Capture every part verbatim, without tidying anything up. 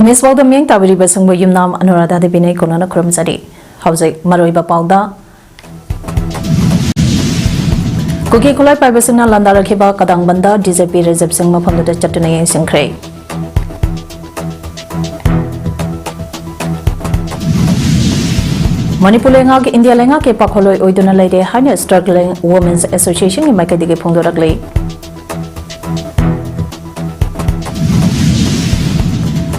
News ꯄꯥꯎꯗ ꯃꯤꯠꯌꯦꯡ ꯇꯥꯕꯤꯔꯤꯕꯁꯤꯡꯕꯨ ꯌꯨꯝꯅꯥꯝ ꯑꯅꯨꯔꯥꯙꯥ ꯗꯦꯕꯤꯅ ꯏꯀꯣꯟꯅꯅ ꯈꯨꯔꯨꯝꯖꯔꯤ꯫ ꯍꯧꯖꯤꯛ ꯃꯔꯨꯑꯣꯏꯕ ꯄꯥꯎꯗ, ꯀꯨꯀꯤ ꯈꯨꯠꯂꯥꯏ ꯄꯥꯏꯕꯁꯤꯡꯅ ꯂꯥꯟꯗꯥꯔꯛꯈꯤꯕ ꯀꯗꯥꯡꯕꯟꯗ ꯗꯤ ꯖꯦ ꯄꯤ ꯔꯤꯖꯦꯞꯁꯤꯡ ꯃꯐꯝꯗꯨꯗ ꯆꯠꯇꯨꯅ ꯌꯦꯡꯁꯤꯟꯈ꯭ꯔꯦ꯫ ꯃꯅꯤꯄꯨꯔ ꯂꯩꯉꯥꯛ ꯏꯟꯗꯤꯌꯥ ꯂꯩꯉꯥꯛꯀꯤ ꯄꯥꯈꯣꯜꯂꯣꯏ ꯑꯣꯏꯗꯨꯅ ꯂꯩꯔꯦ ꯍꯥꯏꯅ Struggling Women's Association ꯒꯤ ꯃꯥꯏꯀꯩꯗꯒꯤ ꯐꯣꯡꯗꯣꯔꯛꯂꯤ꯫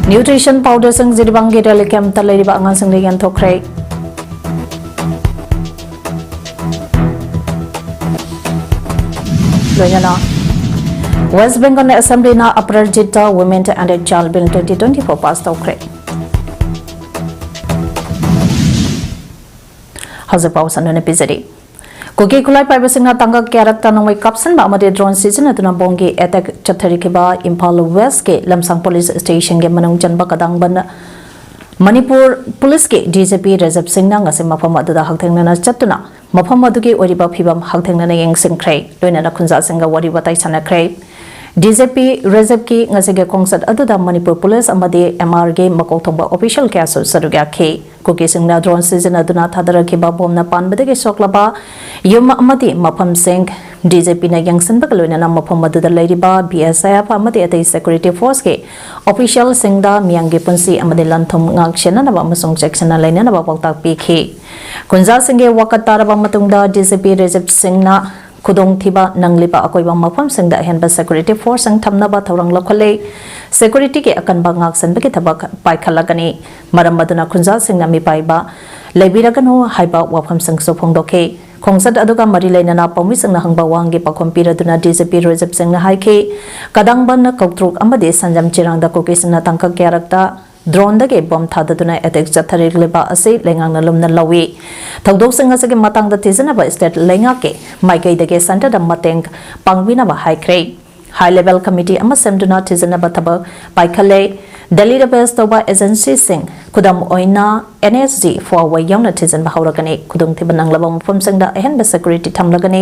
ꯅ꯭ꯌꯨꯇ꯭ꯔꯤꯁꯟ ꯄꯥꯎꯗꯔꯁꯤꯡ ꯖꯤꯔꯤꯕꯥꯝꯒꯤ ꯔꯦꯂꯤ ꯀꯦꯝꯞꯇ ꯂꯩꯔꯤꯕ ꯑꯉꯥꯡꯁꯤꯡꯗ ꯌꯦꯟꯊꯣꯛꯈ꯭ꯔꯦ꯫ ꯂꯣꯏꯅꯅ West Bengal Assembly ꯅ Aparajita Women and Child Bill twenty twenty-four pass ꯇꯧꯈ꯭ꯔꯦ꯫ ꯍꯧꯖꯤꯛ ꯄꯥꯎ ꯁꯟꯗꯣꯛꯅ ꯄꯤꯖꯔꯤ꯫ ꯀꯨꯀꯤ ꯈꯨꯠꯂꯥꯏ ꯄꯥꯏꯕꯁꯤꯡꯅ ꯇꯥꯡꯀꯛ ꯀꯌꯥꯔꯛꯇ ꯅꯣꯡꯃꯩ ꯀꯥꯞꯁꯤꯟꯕ ꯑꯃꯗꯤ drone ꯁꯤꯖꯤꯟꯅꯗꯨꯅ ꯕꯣꯝꯒꯤ attack ꯆꯠꯊꯔꯤꯈꯤꯕ ꯏꯝꯐꯥꯜ West ꯀꯤ ꯂꯝꯁꯥꯡ police station ꯒꯤ ꯃꯅꯨꯡ ꯆꯟꯕ ꯀꯗꯥꯡꯕꯟ ꯃꯅꯤꯄꯨꯔ police ꯀꯤ ꯗꯤ ꯖꯦ ꯄꯤ ꯔꯤꯖꯦꯞꯁꯤꯡꯅ ꯉꯁꯤ ꯃꯐꯝ ꯑꯗꯨꯗ ꯍꯛꯊꯦꯡꯅꯅ ꯆꯠꯇꯨꯅ ꯃꯐꯝ ꯑꯗꯨꯒꯤ ꯑꯣꯏꯔꯤꯕ ꯐꯤꯕꯝ ꯍꯛꯊꯦꯡꯅꯅ ꯌꯦꯡꯁꯤꯟꯈ꯭ꯔꯦ꯫ ꯂꯣꯏꯅꯅ ꯈꯨꯟꯖꯥꯁꯤꯡꯒ ꯋꯥꯔꯤ ꯋꯥꯇꯥꯏ ꯁꯥꯟꯅꯈ꯭ꯔꯦ꯫ ꯗꯤ ꯖꯦ ꯄꯤ ꯔꯤꯖꯦꯞꯀꯤ ꯉꯁꯤꯒꯤ ꯈꯣꯡꯆꯠ ꯑꯗꯨꯗ ꯃꯅꯤꯄꯨꯔ police ꯑꯃꯗꯤ ꯑꯦꯝ ꯑꯥꯔ ꯒꯤ ꯃꯀꯣꯛ ꯊꯣꯡꯕ official ꯀꯌꯥꯁꯨ ꯁꯔꯨꯛ ꯌꯥꯈꯤ꯫ ꯀꯨꯀꯤꯁꯤꯡꯅ drone ꯁꯤꯖꯤꯟꯅꯗꯨꯅ ꯊꯥꯗꯔꯛꯈꯤꯕ ꯕꯣꯝꯅ ꯄꯥꯟꯕꯗꯒꯤ ꯁꯣꯛꯂꯕ ꯌꯨꯝ ꯑꯃꯗꯤ ꯃꯐꯝꯁꯤꯡ ꯗꯤ ꯖꯦ ꯄꯤꯅ ꯌꯦꯡꯁꯤꯟꯕꯒ ꯂꯣꯏꯅꯅ ꯃꯐꯝ ꯑꯗꯨꯗ ꯂꯩꯔꯤꯕ ꯕꯤ ꯑꯦꯁ ꯑꯦꯐ ꯑꯃꯗꯤ ꯑꯇꯩ security force ꯀꯤ official ꯁꯤꯡꯗ ꯃꯤꯌꯥꯝꯒꯤ ꯄꯨꯟꯁꯤ ꯑꯃꯗꯤ ꯂꯟ ꯊꯨꯝ ꯉꯥꯛ ꯁꯦꯟꯅꯅꯕ ꯑꯃꯁꯨꯡ ꯆꯦꯛꯁꯤꯟꯅ ꯂꯩꯅꯅꯕ ꯄꯥꯎꯇꯥꯛ ꯄꯤꯈꯤ꯫ ꯈꯨꯟꯖꯥꯁꯤꯡꯒꯤ ꯋꯥꯀꯠ ꯇꯥꯔꯕ ꯃꯇꯨꯡꯗ ꯗꯤ ꯖꯦ ꯄꯤ ꯔꯤꯖꯦꯞꯁꯤꯡꯅ ꯈꯨꯗꯣꯡꯊꯤꯕ ꯅꯪꯂꯤꯕ ꯑꯀꯣꯏꯕ ꯃꯐꯝꯁꯤꯡꯗ ꯑꯍꯦꯟꯕ security force ꯁꯤꯡ ꯊꯝꯅꯕ ꯊꯧꯔꯥꯡ ꯂꯧꯈꯠꯂꯦ꯫ Security ꯒꯤ ꯑꯀꯟꯕ ꯉꯥꯛꯁꯦꯟꯕꯒꯤ ꯊꯕꯛ ꯄꯥꯏꯈꯠꯂꯒꯅꯤ꯫ ꯃꯔꯝ ꯑꯗꯨꯅ ꯈꯨꯟꯖꯥꯁꯤꯡꯅ ꯃꯤꯄꯥꯏꯕ ꯂꯩꯕꯤꯔꯒꯅꯨ ꯍꯥꯏꯕ ꯋꯥꯐꯝꯁꯤꯡꯁꯨ ꯐꯣꯡꯗꯣꯛꯈꯤ꯫ ꯈꯣꯡꯆꯠ ꯑꯗꯨꯒ ꯃꯔꯤ ꯂꯩꯅꯅ ꯄꯥꯎꯃꯤꯁꯤꯡꯅ ꯍꯪꯕ ꯋꯥꯍꯪꯒꯤ ꯄꯥꯎꯈꯨꯝ ꯄꯤꯔꯗꯨꯅ ꯗꯤ ꯖꯦ ꯄꯤ ꯔꯤꯖꯦꯞꯁꯤꯡꯅ ꯍꯥꯏꯈꯤ, ꯀꯗꯥꯡꯕꯟ, ꯀꯧꯇ꯭ꯔꯨꯛ ꯑꯃꯗꯤ ꯁꯟꯖꯝ ꯆꯤꯔꯥꯡꯗ ꯀꯨꯀꯤꯁꯤꯡꯅ ꯇꯥꯡꯀꯛ ꯀꯌꯥꯔꯛꯇ drone ꯗꯒꯤ ꯕꯣꯝ ꯊꯥꯗꯗꯨꯅ attack ꯆꯠꯊꯔꯛꯂꯤꯕ ꯑꯁꯤ ꯂꯩꯉꯥꯛꯅ ꯂꯨꯝꯅ ꯂꯧꯏ꯫ ꯊꯧꯗꯣꯛꯁꯤꯡ ꯑꯁꯤꯒꯤ ꯃꯇꯥꯡꯗ ꯊꯤꯖꯤꯟꯅꯕ state ꯂꯩꯉꯥꯛꯀꯤ ꯃꯥꯏꯀꯩꯗꯒꯤ centre ꯗ ꯃꯇꯦꯡ ꯄꯥꯡꯕꯤꯅꯕ ꯍꯥꯏꯈ꯭ꯔꯦ꯫ High level committee ꯑꯃ ꯁꯦꯝꯗꯨꯅ ꯊꯤꯖꯤꯟꯅꯕ ꯊꯕꯛ ꯄꯥꯏꯈꯠꯂꯦ꯫ ꯗꯦꯜꯂꯤꯗ ꯕꯦꯁ ꯇꯧꯕ ꯑꯦꯖꯦꯟꯁꯤꯁꯤꯡ, ꯈꯨꯗꯝ ꯑꯣꯏꯅ ꯑꯦꯟ ꯑꯦꯁ ꯖꯤ, ꯐꯥꯎꯕ ꯌꯥꯎꯅ ꯊꯤꯖꯤꯟꯕ ꯍꯧꯔꯒꯅꯤ꯫ ꯈꯨꯗꯣꯡꯊꯤꯕ ꯅꯪꯂꯕ ꯃꯐꯝꯁꯤꯡꯗ ꯑꯍꯦꯟꯕ ꯁꯦꯀ꯭ꯌꯨꯔꯤꯇꯤ ꯊꯝꯂꯒꯅꯤ꯫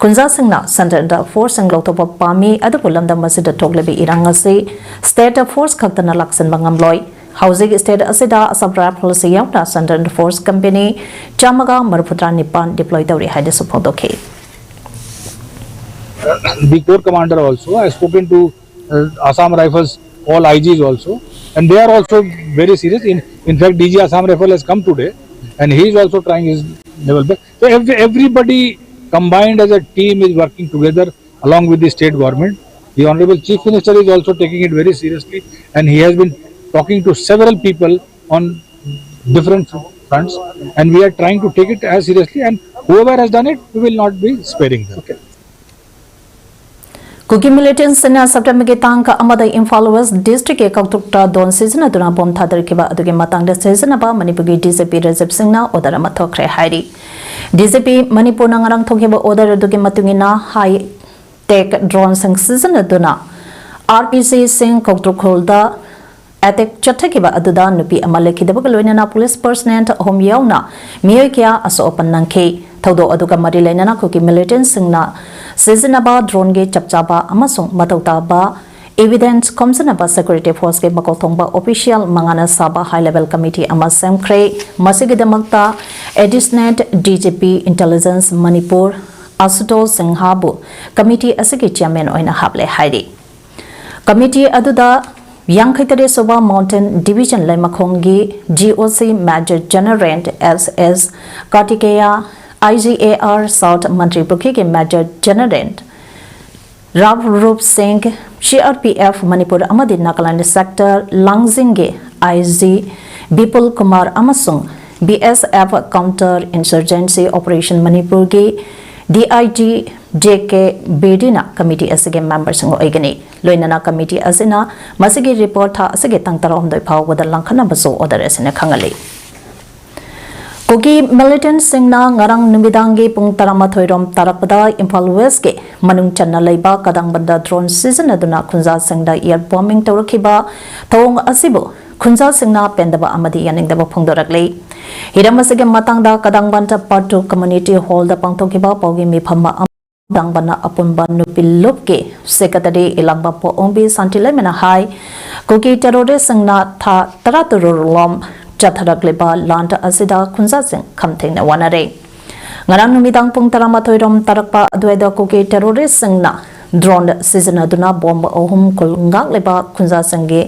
ꯈꯨꯟꯖꯥꯁꯤꯡꯅ ꯁꯦꯟꯇ꯭ꯔꯦꯜꯗ ꯐꯣꯔꯁꯁꯤꯡ ꯂꯧꯊꯣꯛꯄ ꯄꯥꯝꯃꯤ, ꯑꯗꯨꯕꯨ ꯂꯝꯗꯝ ꯑꯁꯤꯗ ꯊꯣꯛꯂꯤꯕ ꯏꯔꯥꯡ ꯑꯁꯤ ꯁ꯭ꯇꯦꯠ ꯐꯣꯔꯁ ꯈꯛꯇꯅ ꯂꯥꯛꯁꯤꯟꯕ ꯉꯝꯂꯣꯏ꯫ ꯍꯧꯖꯤꯛ ꯁ꯭ꯇꯦꯠ ꯑꯁꯤꯗ ꯑꯁꯥꯝ ꯔꯥꯏꯐꯜꯁ ꯌꯥꯎꯅ ꯁꯦꯟꯇ꯭ꯔꯦꯜ ꯐꯣꯔꯁ ꯀꯝꯄꯦꯅꯤ ꯆꯥꯝꯃꯒ ꯃꯔꯤꯐꯨꯇꯔꯥ ꯅꯤꯄꯥꯟ ꯗꯤꯄ꯭ꯂꯣꯏ ꯇꯧꯔꯤ ꯍꯥꯏꯅꯁꯨ ꯐꯣꯡꯗꯣꯛꯈꯤ꯫ The corps commander also, I have spoken to uh, Assam Rifles, all I Gs also, and they are also very serious. In, in fact, D G Assam Rifle has come today, and he is also trying his level best. So every, everybody combined as a team is working together along with the state government. The Honorable Chief Minister is also taking it very seriously, and he has been talking to several people on different fronts, and we are trying to take it as seriously, and whoever has done it, we will not be sparing them. ꯀꯨꯀꯤ ꯃꯤꯂꯤꯇꯦꯟꯁꯤꯡꯅ ꯁꯦꯞꯇꯦꯝꯕꯔꯒꯤ ꯇꯥꯡ ꯑꯃꯗ Imphal west ꯗꯤꯁꯇ꯭ꯔꯤꯛꯀꯤ ꯀꯧꯇ꯭ꯔꯨꯛꯇ drone ꯁꯤꯖꯤꯟꯅꯗꯨꯅ bomb ꯊꯥꯗꯔꯛꯈꯤꯕ ꯑꯗꯨꯒꯤ ꯃꯇꯥꯡꯗ ꯁꯤꯖꯤꯟꯅꯕ ꯃꯅꯤꯄꯨꯔꯒꯤ ꯗꯤ G ꯄꯤ ꯔꯦꯖꯤꯞ ꯁꯤꯡꯅ ꯑꯣꯔꯗꯔ ꯑꯃ ꯊꯣꯛꯈ꯭ꯔꯦ ꯍꯥꯏꯔꯤ꯫ ꯗꯤ ꯖꯤ ꯄꯤ ꯃꯅꯤꯄꯨꯔꯅ ꯉꯔꯥꯡ ꯊꯣꯛꯈꯤꯕ ꯑꯣꯔꯗꯔ ꯑꯗꯨꯒꯤ ꯃꯇꯨꯡ ꯏꯟꯅ ꯍꯥꯏ ꯇꯦꯛ ꯗ꯭ꯔꯣꯟꯁꯤꯡ ꯁꯤꯖꯤꯟꯅꯗꯨꯅ ꯑꯥꯔ ꯄꯤ ꯖꯤꯁꯤꯡ ꯀꯧꯇ꯭ꯔꯨꯛ ꯈꯨꯜꯗ ꯑꯦꯇꯦꯛ ꯆꯠꯊꯈꯤꯕ ꯑꯗꯨꯗ ꯅꯨꯄꯤ ꯑꯃ ꯂꯩꯈꯤꯗꯕꯒ ꯂꯣꯏꯅꯅ ꯄꯨꯂꯤꯁ ꯄꯔꯁꯅꯦꯜ ꯑꯍꯨꯝ ꯌꯥꯎꯅ ꯃꯤꯑꯣꯏ ꯀꯌꯥ ꯑꯁꯣꯛ ꯑꯄꯟ ꯅꯪꯈꯤ꯫ ꯊꯧꯗꯣꯛ ꯑꯗꯨꯒ ꯃꯔꯤ ꯂꯩꯅꯅ ꯀꯨꯀꯤ ꯃꯤꯂꯤꯇꯦꯟꯁꯤꯡꯅ ꯁꯤꯖꯤꯟꯅꯕ ꯗ꯭ꯔꯣꯟꯒꯤ ꯆꯞ ꯆꯥꯕ ꯑꯃꯁꯨꯡ ꯃꯊꯧ ꯇꯥꯕ ꯏꯚꯤꯗꯦꯟꯁ ꯈꯣꯝꯖꯤꯟꯅꯕ ꯁꯦꯀ꯭ꯌꯨꯔꯤꯇꯤ ꯐꯣꯔꯁꯀꯤ ꯃꯀꯣꯛ ꯊꯣꯡꯕ ꯑꯣꯐꯤꯁꯤꯌꯦꯜ ꯃꯉꯥꯅ ꯁꯥꯕ ꯍꯥꯏ ꯂꯦꯚꯦꯜ ꯀꯃꯤꯇꯤ ꯑꯃ ꯁꯦꯝꯈ꯭ꯔꯦ꯫ ꯃꯁꯤꯒꯤꯗꯃꯛꯇ additional D G P intelligence Manipur Ashutosh ꯁꯤꯡꯍꯕꯨ ꯀꯃꯤꯇꯤ ꯑꯁꯤꯒꯤ ꯆꯤꯌꯥꯔꯃꯦꯟ ꯑꯣꯏꯅ ꯍꯥꯞꯂꯦ ꯍꯥꯏꯔꯤ꯫ ꯀꯃꯤꯇꯤ ꯑꯗꯨꯗ ꯌꯥꯡꯈꯩꯇꯔꯦꯠ ꯁꯨꯕ mountain division ꯂꯩꯃꯈꯣꯡꯒꯤ G O C major general S S Kartikeya, I G A R south ꯃꯟꯇ꯭ꯔꯤ ꯄꯨꯈ꯭ꯔꯤꯒꯤ major general Rav Rup Singh, C R P F Manipur ꯑꯃꯗꯤ ꯅꯥꯒꯥꯂꯦꯟ ꯁꯦꯛꯇꯔ ꯂꯥꯡꯖꯤꯡꯒꯤ ꯑꯥꯏ ꯖꯤ ꯕꯤꯄꯨꯜ ꯀꯨꯃꯥꯔ ꯑꯃꯁꯨꯡ B S F counter insurgency operation ꯃꯅꯤꯄꯨꯔꯒꯤ D I G J K ꯕꯦꯗꯤꯅ committee ꯑꯁꯤꯒꯤ ꯃꯦꯝꯕꯔꯁꯤꯡ ꯑꯣꯏꯒꯅꯤ꯫ ꯂꯣꯏꯅꯅ ꯀꯃꯤꯇꯤ ꯑꯁꯤꯅ ꯃꯁꯤꯒꯤ ꯔꯤꯄꯣꯔꯠ ꯊꯥ ꯑꯁꯤꯒꯤ ꯇꯥꯡ ꯇꯔꯥꯍꯨꯝꯗꯣꯏ ꯐꯥꯎꯕꯗ ꯂꯥꯡꯈꯠꯅꯕꯁꯨ ꯑꯣꯔꯗꯔ ꯑꯁꯤꯅ ꯈꯪꯍꯜꯂꯤ꯫ ꯀꯨꯀꯤ ꯃꯤꯂꯤꯇꯦꯟꯠꯁꯤꯡꯅ ꯉꯔꯥꯡ ꯅꯨꯃꯤꯗꯥꯡꯒꯤ ꯄꯨꯡ ꯇꯔꯥꯃꯥꯊꯣꯏ ꯔꯣꯝ ꯇꯥꯔꯛꯄꯗ ꯏꯝꯐꯥꯜ ꯋꯦꯁ꯭ꯠꯀꯤ ꯃꯅꯨꯡ ꯆꯟꯅ ꯂꯩꯕ ꯀꯗꯥꯡꯕꯟꯗ ꯗ꯭ꯔꯣꯟ ꯁꯤꯖꯤꯟꯅꯗꯨꯅ ꯈꯨꯟꯖꯥꯁꯤꯡꯗ ꯑꯦꯌꯔ ꯕꯣꯝꯕꯤꯡ ꯇꯧꯔꯛꯈꯤꯕ ꯊꯧꯑꯣꯡ ꯑꯁꯤꯕꯨ ꯈꯨꯟꯖꯥꯁꯤꯡꯅ ꯄꯦꯟꯗꯕ ꯑꯃꯗꯤ ꯌꯥꯅꯤꯡꯗꯕ ꯐꯣꯡꯗꯣꯔꯛꯂꯤ꯫ ꯍꯤꯔꯝ ꯑꯁꯤꯒꯤ ꯃꯇꯥꯡꯗ ꯀꯗꯥꯡꯕꯟꯗ ꯄꯥꯔꯠ ꯇꯨ ꯀꯝꯃ꯭ꯌꯨꯅꯤꯇꯤ ꯍꯣꯜꯗ ꯄꯥꯡꯊꯣꯛꯈꯤꯕ ꯄꯥꯎꯒꯤ ꯃꯤꯐꯝ ꯑꯃ ꯀꯗꯥꯡꯕꯟꯗ ꯑꯄꯨꯟꯕ ꯅꯨꯄꯤ ꯂꯨꯞꯀꯤ ꯁꯦꯀ꯭ꯔꯦꯇꯔꯤ ꯏꯂꯥꯝꯕꯝ ꯄꯣꯛꯑꯣꯝꯕꯤ ꯁꯥꯟꯇꯤꯂꯩꯃꯅ ꯍꯥꯏ, ꯀꯨꯀꯤ ꯇꯦꯔꯣꯔꯤꯁ꯭ꯠꯁꯤꯡꯅ ꯊꯥ ꯇꯔꯥꯇꯔꯨꯛ ꯂꯣꯝ ꯆꯠꯊꯔꯛꯂꯤꯕ ꯂꯥꯟ ꯑꯁꯤꯗ ꯈꯨꯟꯖꯥꯁꯤꯡ ꯈꯝ ꯊꯦꯡꯅ ꯋꯥꯅꯔꯦ꯫ ꯉꯔꯥꯡ ꯅꯨꯃꯤꯗꯥꯡ ꯄꯨꯡ ꯇꯔꯥꯃꯥꯊꯣꯏ ꯔꯣꯝ ꯇꯥꯔꯛꯄ ꯑꯗꯨꯋꯥꯏꯗ ꯀꯨꯀꯤ ꯇꯦꯔꯣꯔꯤꯁ꯭ꯠꯁꯤꯡꯅ ꯗ꯭ꯔꯣꯟ ꯁꯤꯖꯤꯟꯅꯗꯨꯅ ꯕꯣꯝ ꯑꯍꯨꯝ ꯈꯨꯜ ꯉꯥꯛꯂꯤꯕ ꯈꯨꯟꯖꯥꯁꯤꯡꯒꯤ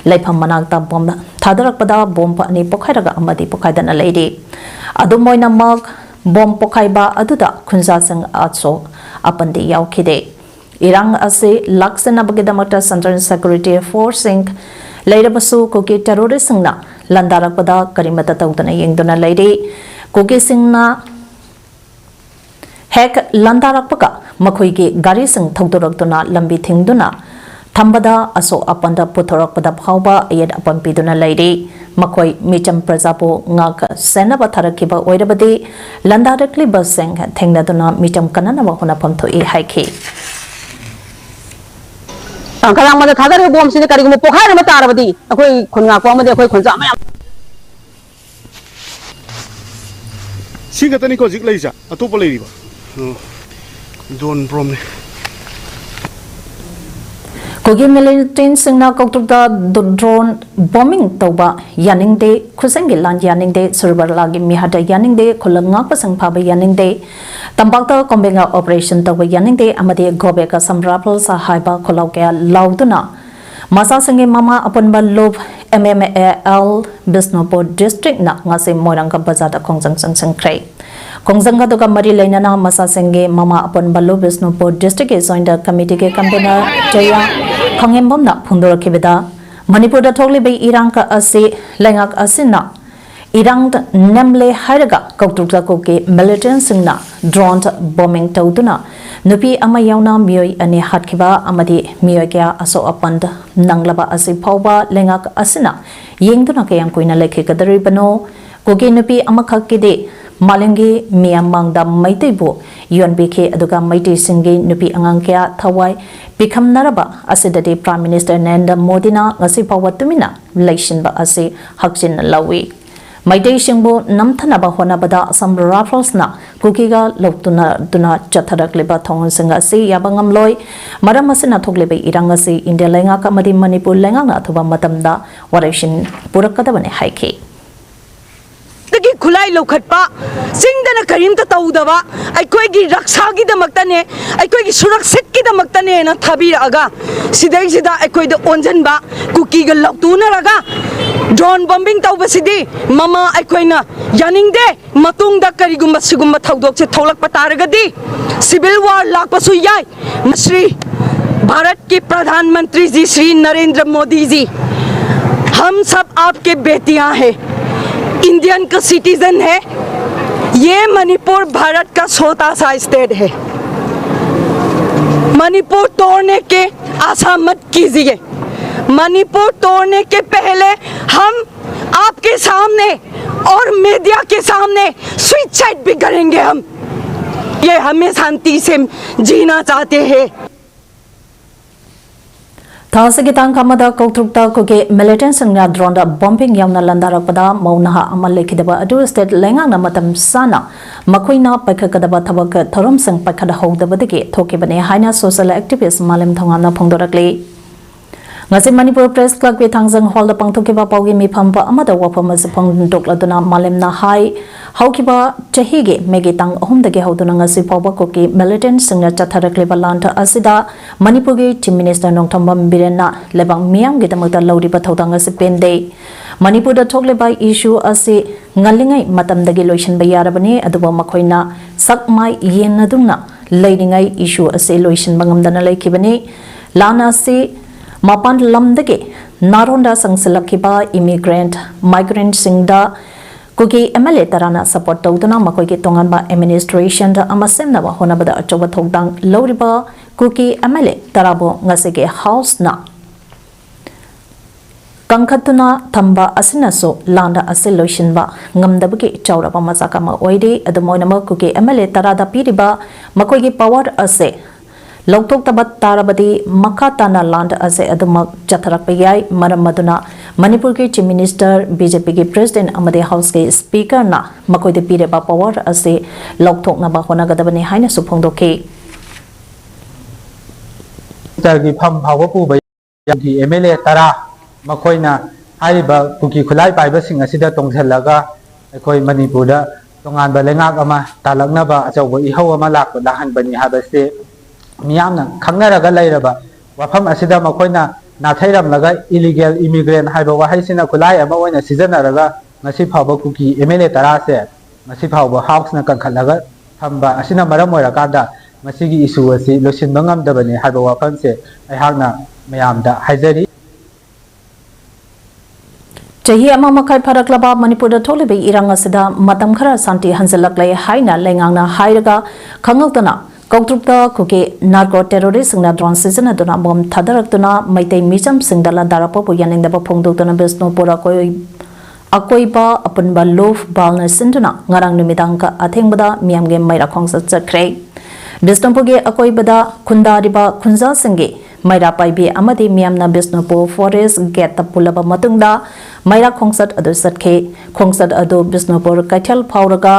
ꯂꯩꯐꯝ ꯃꯅꯥꯛꯇ ꯕꯣꯝ ꯊꯥꯗꯔꯛꯄꯗ ꯕꯣꯝ ꯑꯅꯤ ꯄꯣꯈꯥꯏꯔꯒ ꯑꯃꯗꯤ ꯄꯣꯈꯥꯏꯗꯅ ꯂꯩꯔꯤ꯫ ꯑꯗꯨꯝ ꯑꯣꯏꯅꯃꯛ, ꯕꯣꯝ ꯄꯣꯈꯥꯏꯕ ꯑꯗꯨꯗ ꯈꯨꯟꯖꯥꯁꯤꯡ ꯑꯁꯣꯛ ꯑꯄꯟꯗꯤ ꯌꯥꯎꯈꯤꯗꯦ꯫ ꯏꯔꯥꯡ ꯑꯁꯤ ꯂꯥꯛꯁꯤꯟꯅꯕꯒꯤꯗꯃꯛꯇ ꯁꯦꯟꯇ꯭ꯔꯦꯜ ꯁꯦꯀ꯭ꯌꯨꯔꯤꯇꯤ ꯐꯣꯔꯁꯁꯤꯡ ꯂꯩꯔꯕꯁꯨ, ꯀꯨꯀꯤ ꯇꯦꯔꯣꯔꯤꯁ꯭ꯠꯁꯤꯡꯅ ꯂꯥꯟꯗꯥꯔꯛꯄꯗ ꯀꯔꯤꯃꯠꯇ ꯇꯧꯗꯅ ꯌꯦꯡꯗꯨꯅ ꯂꯩꯔꯤ꯫ ꯀꯨꯀꯤꯁꯤꯡꯅ ꯍꯦꯛ ꯂꯥꯟꯗꯥꯔꯛꯄꯒ ꯃꯈꯣꯏꯒꯤ ꯒꯥꯔꯤꯁꯤꯡ ꯊꯧꯗꯣꯔꯛꯇꯨꯅ ꯂꯝꯕꯤ ꯊꯤꯡꯗꯨꯅ ꯊꯝꯕꯗ ꯑꯁꯣꯛ ꯑꯄꯟꯗ ꯄꯨꯊꯣꯔꯛꯄꯗ ꯐꯥꯎꯕ ꯑꯌꯦꯠ ꯑꯄꯟ ꯄꯤꯗꯨꯅ ꯂꯩꯔꯤ꯫ ꯃꯈꯣꯏ ꯃꯤꯆꯝ ꯄ꯭ꯔꯖꯥꯕꯨ ꯉꯥꯛ ꯁꯦꯟꯅꯕ ꯊꯥꯔꯛꯈꯤꯕ ꯑꯣꯏꯔꯕꯗꯤ ꯂꯥꯟꯗꯥꯔꯛꯂꯤꯕꯁꯤꯡ ꯊꯦꯡꯅꯗꯨꯅ ꯃꯤꯆꯝ ꯀꯟꯅꯅꯕ ꯍꯣꯠꯅꯐꯝ ꯊꯣꯛꯏ ꯍꯥꯏꯈꯤ꯫ ꯀꯗꯥꯡꯕꯟꯗ ꯊꯥꯗꯔꯤꯕ ꯕꯣꯝꯁꯤꯅ ꯀꯔꯤꯒꯨꯝꯕ ꯄꯣꯈꯥꯏꯔꯝꯕ ꯇꯥꯔꯕꯗꯤ ꯑꯩꯈꯣꯏ ꯈꯨꯟ ꯉꯥꯛꯄ ꯑꯃꯗꯤ ꯑꯩꯈꯣꯏ ꯈꯨꯟꯖꯥ ꯃꯌꯥꯝ ꯁꯤ ꯈꯛꯇꯅꯤꯀꯣ ꯍꯧꯖꯤꯛ ꯂꯩꯔꯤꯁꯦ, ꯑꯇꯣꯞꯄ ꯂꯩꯔꯤꯕ? ꯎꯝ꯫ ꯗꯣꯟ ꯕ꯭ꯔꯣꯝꯅꯦ꯫ ꯀꯨꯀꯤ ꯃꯤꯂꯤꯇꯦꯟꯠꯁꯤꯡꯅ ꯀꯧꯇ꯭ꯔꯨꯛꯇ ꯗ꯭ꯔꯣꯟ ꯕꯣꯝꯕꯤꯡ ꯇꯧꯕ ꯌꯥꯅꯤꯡꯗꯦ, ꯈꯨꯖꯪꯒꯤ ꯂꯥꯟ ꯌꯥꯅꯤꯡꯗꯦ, ꯁꯨꯔꯕꯔꯂꯥꯒꯤ ꯃꯤꯍꯥꯠ ꯌꯥꯅꯤꯡꯗꯦ, ꯈꯨꯜ ꯉꯥꯛꯄꯁꯤꯡ ꯐꯥꯕ ꯌꯥꯅꯤꯡꯗꯦ, ꯇꯝꯄꯥꯛꯇ ꯀꯣꯝꯕꯦꯡꯒ ꯑꯣꯄꯔꯦꯁꯟ ꯇꯧꯕ ꯌꯥꯅꯤꯡꯗꯦ ꯑꯃꯗꯤ Go back Assam rebels ꯍꯥꯏꯕ ꯈꯣꯜꯂꯥꯎ ꯀꯌꯥ ꯂꯥꯎꯗꯨꯅ ꯃꯆꯥꯁꯤꯡꯒꯤ ꯃꯃꯥ ꯑꯄꯨꯟꯕ ꯂꯨꯞ, M M A L, Bishnupur ꯗꯤꯁꯇ꯭ꯔꯤꯛꯅ ꯉꯁꯤ ꯃꯣꯏꯔꯥꯡꯒ ꯕꯖꯥꯔꯗ ꯈꯣꯡꯖꯪ ꯆꯪꯁꯤꯟꯈ꯭ꯔꯦ꯫ ꯈꯣꯡꯖꯪ ꯑꯗꯨꯒ ꯃꯔꯤ ꯂꯩꯅꯅ ꯃꯆꯥꯁꯤꯡꯒꯤ ꯃꯃꯥ ꯑꯄꯨꯟꯕ ꯂꯨꯞ ꯕꯤꯁꯅꯨꯄꯨꯔ ꯗꯤꯁꯇ꯭ꯔꯤꯛꯀꯤ ꯖꯣꯏꯟꯠ ꯀꯃꯤꯇꯤꯒꯤ ꯀꯟꯚꯤꯅꯔ ꯖꯌꯥ ꯈꯥꯉꯦꯝꯕꯝꯅ ꯐꯣꯡꯗꯣꯔꯛꯈꯤꯕꯗ, ꯃꯅꯤꯄꯨꯔꯗ ꯊꯣꯛꯂꯤꯕ ꯏꯔꯥꯡ ꯑꯁꯤ ꯂꯩꯉꯥꯛ ꯑꯁꯤꯅ ꯏꯔꯥꯡ ꯅꯦꯝꯂꯦ ꯍꯥꯏꯔꯒ ꯀꯧꯇ꯭ꯔꯨꯛꯇ ꯀꯨꯀꯤ ꯃꯤꯂꯤꯇꯦꯟꯠꯁꯤꯡꯅ ꯗ꯭ꯔꯣꯟ ꯕꯣꯝꯕꯤꯡ ꯇꯧꯗꯨꯅ ꯅꯨꯄꯤ ꯑꯃ ꯌꯥꯎꯅ ꯃꯤꯑꯣꯏ ꯑꯅꯤ ꯍꯥꯠꯈꯤꯕ ꯑꯃꯗꯤ ꯃꯤꯑꯣꯏ ꯀꯌꯥ ꯑꯁꯣꯛ ꯑꯄꯟ ꯅꯪꯂꯕ ꯑꯁꯤ ꯐꯥꯎꯕ ꯂꯩꯉꯥꯛ ꯑꯁꯤꯅ ꯌꯦꯡꯗꯨꯅ ꯀꯌꯥꯝ ꯀꯨꯏꯅ ꯂꯩꯈꯤꯒꯗꯧꯔꯤꯕꯅꯣ? ꯀꯨꯀꯤ ꯅꯨꯄꯤ ꯑꯃꯈꯛꯀꯤꯗꯤ ꯃꯥꯂꯦꯝꯒꯤ ꯃꯤꯌꯥꯝ ꯃꯥꯡꯗ ꯃꯩꯇꯩꯕꯨ ꯌꯣꯟꯕꯤꯈꯤ, ꯑꯗꯨꯒ ꯃꯩꯇꯩꯁꯤꯡꯒꯤ ꯅꯨꯄꯤ ꯑꯉꯥꯡ ꯀꯌꯥ ꯊꯋꯥꯏ ꯄꯤꯈꯝꯅꯔꯕ ꯑꯁꯤꯗꯗꯤ Prime Minister ꯅꯔꯦꯟꯗ꯭ꯔ ꯃꯣꯗꯤꯅ ꯉꯁꯤ ꯐꯥꯎꯕ ꯇꯨꯃꯤꯟꯅ ꯂꯩꯁꯤꯟꯕ ꯑꯁꯤ ꯍꯛꯆꯤꯟꯅ ꯂꯧꯏ꯫ ꯃꯩꯇꯩꯁꯤꯡꯕꯨ ꯅꯝꯊꯅꯕ ꯍꯣꯠꯅꯕꯗ ꯑꯁꯥꯝ ꯔꯥꯏꯐꯜꯁꯅ ꯀꯨꯀꯤꯒ ꯂꯧꯇꯨꯅꯗꯨꯅ ꯆꯠꯊꯔꯛꯂꯤꯕ ꯊꯧꯑꯣꯡꯁꯤꯡ ꯑꯁꯤ ꯌꯥꯕ ꯉꯝꯂꯣꯏ꯫ ꯃꯔꯝ ꯑꯁꯤꯅ ꯊꯣꯛꯂꯤꯕ ꯏꯔꯥꯡ ꯑꯁꯤ ꯏꯟꯗꯤꯌꯥ ꯂꯩꯉꯥꯛ ꯑꯃꯗꯤ ꯃꯅꯤꯄꯨꯔ ꯂꯩꯉꯥꯛꯅ ꯑꯊꯨꯕ ꯃꯇꯝꯗ ꯋꯥꯔꯦꯞꯁꯤꯟ ꯄꯨꯔꯛꯀꯗꯕꯅꯤ ꯍꯥꯏꯈꯤ꯫ ꯗꯒꯤ ꯈꯨꯠꯂꯥꯏ ꯂꯧꯈꯠꯄ, ꯆꯤꯡꯗꯅ ꯀꯔꯤꯝꯇ ꯇꯧꯗꯕ, ꯑꯩꯈꯣꯏꯒꯤ ꯔꯛꯁꯥꯒꯤꯗꯃꯛꯇꯅꯦ, ꯑꯩꯈꯣꯏꯒꯤ ꯁꯨꯔꯛꯁꯤꯠꯀꯤꯗꯃꯛꯇꯅꯦꯅ ꯊꯥꯕꯤꯔꯛꯑꯒ ꯁꯤꯗꯩꯁꯤꯗ ꯑꯩꯈꯣꯏꯗ ꯑꯣꯟꯁꯤꯟꯕ, ꯀꯨꯀꯤꯒ ꯂꯧꯇꯨꯅꯔꯒ drone bombing ꯇꯧꯕꯁꯤꯗꯤ ꯃꯃꯥ ꯑꯩꯈꯣꯏꯅ ꯌꯥꯅꯤꯡꯗꯦ꯫ ꯃꯇꯨꯡꯗ ꯀꯔꯤꯒꯨꯝꯕ ꯁꯤꯒꯨꯝꯕ ꯊꯧꯗꯣꯛꯁꯦ ꯊꯣꯛꯂꯛꯄ ꯇꯥꯔꯒꯗꯤ civil war ꯂꯥꯛꯄꯁꯨ ꯌꯥꯏ꯫ ꯃꯁ꯭ꯔꯤ ꯚꯥꯔꯠꯀꯤ ꯄ꯭ꯔꯙꯥꯟ ꯃꯟꯇ꯭ꯔꯤ ꯖꯤ ꯁ꯭ꯔꯤ ꯅꯔꯦꯟꯗ꯭ꯔ ꯃꯣꯗꯤ ꯖꯤ, हम सब आपके बेटियां हैं, इंडियन का सिटीजन है। ये मणिपुर भारत का छोटा सा स्टेट है। मणिपुर तोड़ने के आशा मत कीजिए। मणिपुर तोड़ने के पहले हम आपके सामने और मीडिया के सामने सुसाइड भी करेंगे हम। ये हमें शांति से जीना चाहते हैं। ꯊꯥ ꯑꯁꯤꯒꯤ ꯇꯥꯡ ꯈꯥꯃꯗ ꯀꯧꯇ꯭ꯔꯨꯛꯇ ꯀꯨꯀꯤ ꯃꯤꯂꯤꯇꯦꯟꯁꯤꯡꯅ ꯗ꯭ꯔꯣꯟꯗ ꯕꯣꯝꯕꯤꯡ ꯌꯥꯎꯅ ꯂꯥꯟꯗꯥꯔꯛꯄꯗ ꯃꯧ ꯅꯍꯥ ꯑꯃ ꯂꯩꯈꯤꯗꯕ ꯑꯗꯨ ꯁ꯭ꯇꯦꯠ ꯂꯩꯉꯥꯛꯅ ꯃꯇꯝ ꯆꯥꯅ ꯃꯈꯣꯏꯅ ꯄꯥꯏꯈꯠꯀꯗꯕ ꯊꯕꯛ ꯊꯧꯔꯝꯁꯤꯡ ꯄꯥꯏꯈꯠꯍꯧꯗꯕꯗꯒꯤ ꯊꯣꯛꯈꯤꯕꯅꯤ ꯍꯥꯏꯅ ꯁꯣꯁꯤꯌꯦꯜ ꯑꯦꯛꯇꯤꯚꯤꯁ꯭ꯠ ꯃꯥꯂꯦꯝ ꯊꯧꯉꯥꯝꯅ ꯐꯣꯡꯗꯣꯔꯛꯂꯤ꯫ ꯉꯁꯤ ꯃꯅꯤꯄꯨꯔ ꯄ꯭ꯔꯦꯁ ꯀ꯭ꯂꯕꯀꯤ ꯊꯥꯡꯖꯪ ꯍꯣꯜꯗ ꯄꯥꯡꯊꯣꯛꯈꯤꯕ ꯄꯥꯎꯒꯤ ꯃꯤꯐꯝ ꯑꯃꯗ ꯋꯥꯐꯝ ꯑꯁꯤ ꯐꯣꯡꯗꯣꯛꯂꯗꯨꯅ ꯃꯥꯂꯦꯝꯅ ꯍꯥꯏ, ꯍꯧꯈꯤꯕ ꯆꯍꯤꯒꯤ ꯃꯦꯒꯤ ꯇꯥꯡ ꯑꯍꯨꯝꯗꯒꯤ ꯍꯧꯗꯨꯅ ꯉꯁꯤ ꯐꯥꯎꯕ ꯀꯨꯀꯤ ꯃꯤꯂꯤꯇꯦꯟꯠꯁꯤꯡꯅ ꯆꯠꯊꯔꯛꯂꯤꯕ ꯂꯥꯟ ꯑꯁꯤꯗ ꯃꯅꯤꯄꯨꯔꯒꯤ ꯆꯤꯐ ꯃꯤꯅꯤꯁꯇꯔ ꯅꯣꯡꯊꯣꯝꯕꯝ ꯕꯤꯔꯦꯟꯅ ꯂꯩꯕꯥꯛ ꯃꯤꯌꯥꯝꯒꯤꯗꯃꯛꯇ ꯂꯧꯔꯤꯕ ꯊꯧꯗꯥꯡ ꯑꯁꯤ ꯄꯦꯟꯗꯦ꯫ ꯃꯅꯤꯄꯨꯔꯗ ꯊꯣꯛꯂꯤꯕ ꯏꯁꯨ ꯑꯁꯤ ꯉꯜꯂꯤꯉꯩ ꯃꯇꯝꯗꯒꯤ ꯂꯣꯏꯁꯤꯟꯕ ꯌꯥꯔꯕꯅꯤ, ꯑꯗꯨꯕꯨ ꯃꯈꯣꯏꯅ ꯁꯛ ꯃꯥꯏ ꯌꯦꯟꯅꯗꯨꯅ ꯂꯩꯔꯤꯉꯩ ꯏꯁꯨ ꯑꯁꯤ ꯂꯣꯏꯁꯤꯟꯕ ꯉꯝꯗꯅ ꯂꯩꯈꯤꯕꯅꯤ꯫ ꯂꯥꯟ ꯑꯁꯤ ꯃꯄꯥꯟ ꯂꯝꯗꯒꯤ ꯅꯥꯔꯣꯟꯗ ꯆꯪꯁꯤꯜꯂꯛꯈꯤꯕ ꯏꯃꯤꯒ꯭ꯔꯦꯟꯠ, ꯃꯥꯏꯒ꯭ꯔꯦꯟꯠꯁꯤꯡꯗ ꯀꯨꯀꯤ ꯑꯦꯝ ꯑꯦꯜ ꯑꯦ ꯇꯔꯥꯅ ꯁꯄꯣꯔꯠ ꯇꯧꯗꯨꯅ ꯃꯈꯣꯏꯒꯤ ꯇꯣꯉꯥꯟꯕ ꯑꯦꯗꯃꯤꯅꯤꯁꯇ꯭ꯔꯦꯁꯟ ꯑꯃ ꯁꯦꯝꯅꯕ ꯍꯣꯠꯅꯕꯗ ꯑꯆꯧꯕ ꯊꯧꯗꯥꯡ ꯂꯧꯔꯤꯕ ꯀꯨꯀꯤ ꯑꯦꯝ ꯑꯦꯜ ꯑꯦ ꯇꯔꯥꯕꯨ ꯉꯁꯤꯒꯤ ꯍꯥꯎꯁꯅ ꯀꯟꯈꯠꯇꯨꯅ ꯊꯝꯕ ꯑꯁꯤꯅꯁꯨ ꯂꯥꯟ ꯑꯁꯤ ꯂꯣꯏꯁꯤꯟꯕ ꯉꯝꯗꯕꯒꯤ ꯆꯥꯎꯔꯕ ꯃꯆꯥꯛ ꯑꯃ ꯑꯣꯏꯔꯤ꯫ ꯑꯗꯨꯝ ꯑꯣꯏꯅꯃꯛ ꯀꯨꯀꯤ M L A ꯇꯔꯥꯗ ꯄꯤꯔꯤꯕ ꯃꯈꯣꯏꯒꯤ power ꯑꯁꯤ ꯂꯧꯊꯣꯛꯇꯕ ꯇꯥꯔꯕꯗꯤ ꯃꯈꯥ ꯇꯥꯅ ꯂꯥꯟ ꯑꯁꯤ ꯑꯗꯨꯃꯛ ꯆꯠꯊꯔꯛꯄ ꯌꯥꯏ꯫ ꯃꯔꯝ ꯑꯗꯨꯅ ꯃꯅꯤꯄꯨꯔꯒꯤ Chief Minister, B J P ꯒꯤ President ꯑꯃꯗꯤ House ꯀꯤ Speaker ꯅ ꯃꯈꯣꯏꯗ ꯄꯤꯔꯤꯕ power ꯑꯁꯤ ꯂꯧꯊꯣꯛꯅꯕ ꯍꯣꯠꯅꯒꯗꯕꯅꯤ ꯍꯥꯏꯅꯁꯨ ꯐꯣꯡꯗꯣꯛꯈꯤ꯫ ꯒꯤ ꯐꯝ ꯐꯥꯎꯕ ꯄꯨꯕ ꯌꯥꯎꯈꯤ꯫ M L A ꯇꯔꯥ ꯃꯈꯣꯏꯅ ꯍꯥꯏꯔꯤꯕ ꯀꯨꯀꯤ ꯈꯨꯠꯂꯥꯏ ꯄꯥꯏꯕꯁꯤꯡ ꯑꯁꯤꯗ ꯇꯣꯡꯁꯤꯜꯂꯒ ꯑꯩꯈꯣꯏ ꯃꯅꯤꯄꯨꯔꯗ ꯇꯣꯉꯥꯟꯕ ꯂꯩꯉꯥꯛ ꯑꯃ ꯇꯥꯜꯂꯛꯅꯕ ꯑꯆꯧꯕ ꯏꯍꯧ ꯑꯃ ꯂꯥꯛꯄ ꯂꯥꯛꯍꯟꯕꯅꯤ ꯍꯥꯏꯕꯁꯤ ꯃꯤꯌꯥꯝꯅ ꯈꯪꯅꯔꯒ ꯂꯩꯔꯕ ꯋꯥꯐꯝ ꯑꯁꯤꯗ ꯃꯈꯣꯏꯅ ꯅꯥꯊꯩꯔꯝꯂꯒ illegal immigrant ꯍꯥꯏꯕ ꯋꯥꯍꯩꯁꯤꯅ ꯈꯨꯠꯂꯥꯏ ꯑꯃ ꯑꯣꯏꯅ ꯁꯤꯖꯤꯟꯅꯔꯒ ꯉꯁꯤ ꯐꯥꯎꯕ ꯀꯨꯀꯤ M L A ꯇꯔꯥꯁꯦ ꯉꯁꯤ ꯐꯥꯎꯕ House ꯅ ꯀꯟꯈꯠꯂꯒ ꯊꯝꯕ ꯑꯁꯤꯅ ꯃꯔꯝ ꯑꯣꯏꯔꯀꯥꯟꯗ ꯃꯁꯤꯒꯤ issue ꯑꯁꯤ ꯂꯣꯏꯁꯤꯟꯕ ꯉꯝꯗꯕꯅꯤ ꯍꯥꯏꯕ ꯋꯥꯐꯝꯁꯦ ꯑꯩꯍꯥꯛꯅ ꯃꯌꯥꯝꯗ ꯍꯥꯏꯖꯔꯤ꯫ ꯆꯍꯤ ꯑꯃ ꯃꯈꯥꯏ ꯐꯥꯔꯛꯂꯕ ꯃꯅꯤꯄꯨꯔꯗ ꯊꯣꯛꯂꯤꯕ ꯏꯔꯥꯡ ꯑꯁꯤꯗ ꯃꯇꯝ ꯈꯔ ꯁꯥꯟꯇꯤ ꯍꯟꯖꯤꯜꯂꯛꯂꯦ ꯍꯥꯏꯅ ꯂꯩꯉꯥꯛꯅ ꯍꯥꯏꯔꯒ, ꯈꯪꯍꯧꯗꯅ ꯀꯧꯇ꯭ꯔꯨꯛꯇ ꯀꯨꯀꯤ narco terrorist ꯁꯤꯡꯅ drone ꯁꯤꯖꯤꯟꯅꯗꯨꯅ bomb ꯊꯥꯗꯔꯛꯇꯨꯅ ꯃꯩꯇꯩ ꯃꯤꯆꯝꯁꯤꯡꯗ ꯂꯥꯟꯗꯥꯔꯛꯄꯕꯨ ꯌꯥꯅꯤꯡꯗꯕ ꯐꯣꯡꯗꯣꯛꯇꯨꯅ ꯕꯤꯁꯅꯨꯄꯨꯔ ꯑꯀꯣꯏ-, ꯑꯀꯣꯏꯕ ꯑꯄꯨꯟꯕ ꯂꯨꯞ ꯕꯥꯜꯅ ꯁꯤꯟꯗꯨꯅ ꯉꯔꯥꯡ ꯅꯨꯃꯤꯗꯥꯡ ꯑꯊꯦꯡꯕꯗ ꯃꯤꯌꯥꯝꯒꯤ ꯃꯩꯔꯥ ꯈꯣꯡꯆꯠ ꯆꯠꯈ꯭ꯔꯦ꯫ ꯕꯤꯁꯅꯨꯄꯨꯔꯒꯤ ꯑꯀꯣꯏꯕꯗ ꯈꯨꯟꯗꯥꯔꯤꯕ ꯈꯨꯟꯖꯥꯁꯤꯡꯒꯤ ꯃꯩꯔꯥ ꯄꯥꯏꯕꯤ ꯑꯃꯗꯤ ꯃꯤꯌꯥꯝꯅ ꯕꯤꯁꯅꯨꯄꯨꯔ forest gate ꯇ ꯄꯨꯜꯂꯕ ꯃꯇꯨꯡꯗ ꯃꯩꯔꯥ ꯈꯣꯡꯆꯠ ꯑꯗꯨ ꯆꯠꯈꯤ꯫ ꯈꯣꯡꯆꯠ ꯑꯗꯨ ꯕꯤꯁꯅꯨꯄꯨꯔ ꯀꯩꯊꯦꯜ ꯐꯥꯎꯔꯒ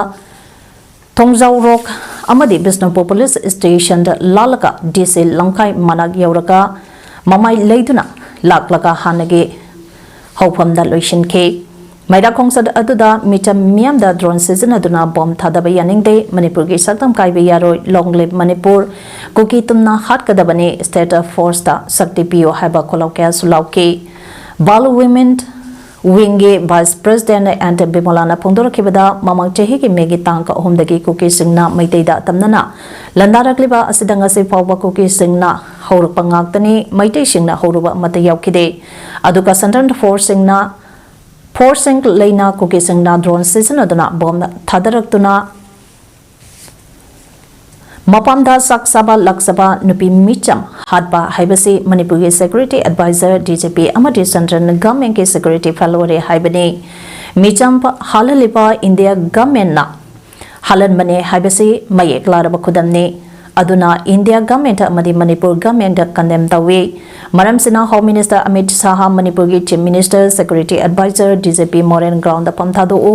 ꯊꯣꯡꯖꯥꯎꯔꯣꯛ ꯑꯃꯗꯤ ꯕꯤꯁꯅꯨꯄꯨꯔ police station ꯗ ꯂꯥꯜꯂꯒ D C ꯂꯝꯈꯥꯏ ꯃꯅꯥꯛ ꯌꯧꯔꯒ ꯃꯃꯥꯏ ꯂꯩꯗꯨꯅ ꯂꯥꯛꯂꯒ ꯍꯥꯟꯅꯒꯤ ꯍꯧꯐꯝꯗ ꯂꯣꯏꯁꯤꯟꯈꯤ꯫ ꯃꯩꯔꯥ ꯈꯣꯡꯆꯠ ꯑꯗꯨꯗ ꯃꯤꯆꯝ ꯃꯤꯌꯥꯝꯗ drone ꯁꯤꯖꯤꯟꯅꯗꯨꯅ bomb ꯊꯥꯗꯕ ꯌꯥꯅꯤꯡꯗꯦ, ꯃꯅꯤꯄꯨꯔꯒꯤ ꯁꯛꯇꯝ ꯀꯥꯏꯕ ꯌꯥꯔꯣꯏ, long live ꯃꯅꯤꯄꯨꯔ, ꯀꯨꯀꯤ ꯇꯨꯝꯅ ꯍꯥꯠꯀꯗꯕꯅꯤ, state force ꯇ ꯁꯛꯇꯤ ꯄꯤꯌꯨ ꯍꯥꯏꯕ ꯈꯣꯜꯂꯥꯎ ꯀꯌꯥꯁꯨ ꯂꯥꯎꯈꯤ꯫ Bal Women Wing ꯒꯤ vice president ꯑꯦꯟ ꯕꯤꯃꯣꯂꯥꯅ ꯐꯣꯡꯗꯣꯔꯛꯈꯤꯕꯗ, ꯃꯃꯥꯡ ꯆꯍꯤꯒꯤ ꯃꯦꯒꯤ ꯇꯥꯡ ꯑꯍꯨꯝꯗꯒꯤ ꯀꯨꯀꯤꯁꯤꯡꯅ ꯃꯩꯇꯩꯗ ꯑꯇꯝꯅꯅ ꯂꯥꯟꯗꯥꯔꯛꯂꯤꯕ ꯑꯁꯤꯗ ꯉꯁꯤ ꯐꯥꯎꯕ ꯀꯨꯀꯤꯁꯤꯡꯅ ꯍꯧꯔꯛꯄ ꯉꯥꯛꯇꯅꯤ, ꯃꯩꯇꯩꯁꯤꯡꯅ ꯍꯧꯔꯨꯕ ꯑꯃꯠꯇ ꯌꯥꯎꯈꯤꯗꯦ꯫ ꯑꯗꯨꯒ central force ꯁꯤꯡꯅ, force ꯁꯤꯡ ꯂꯩꯅ ꯀꯨꯀꯤꯁꯤꯡꯅ drone ꯁꯤꯖꯤꯟꯅꯗꯨꯅ bomb ꯊꯥꯗꯔꯛꯇꯨꯅ ꯃꯄꯥꯝꯗ ꯆꯥꯛ ꯆꯥꯕ ꯂꯥꯛꯆꯕ ꯅꯨꯄꯤ ꯃꯤꯆꯝ ꯍꯥꯠꯄ ꯍꯥꯏꯕꯁꯤ ꯃꯅꯤꯄꯨꯔꯒꯤ security advisor, D G P ꯑꯃꯗꯤ central governmentꯀꯤ security fail ꯑꯣꯏꯔꯦ ꯍꯥꯏꯕꯅꯤ꯫ ꯃꯤꯆꯝ ꯍꯥꯠꯍꯜꯂꯤꯕ India governmentꯅ ꯍꯥꯠꯍꯟꯕꯅꯦ ꯍꯥꯏꯕꯁꯤ ꯃꯌꯦꯛ ꯂꯥꯔꯕ ꯈꯨꯗꯝꯅꯤ꯫ ꯑꯗꯨꯅ India government ꯑꯃꯗꯤ ꯃꯅꯤꯄꯨꯔ governmentꯗ condemn ꯇꯧꯏ꯫ ꯃꯔꯝꯁꯤꯅ Home Minister ꯑꯃꯤꯠ ꯁꯥꯍ, ꯃꯅꯤꯄꯨꯔꯒꯤ Chief Minister, security advisor, D G P ꯃꯣꯔꯦꯟ groundꯗ ꯐꯝ ꯊꯥꯗꯣꯛꯎ꯫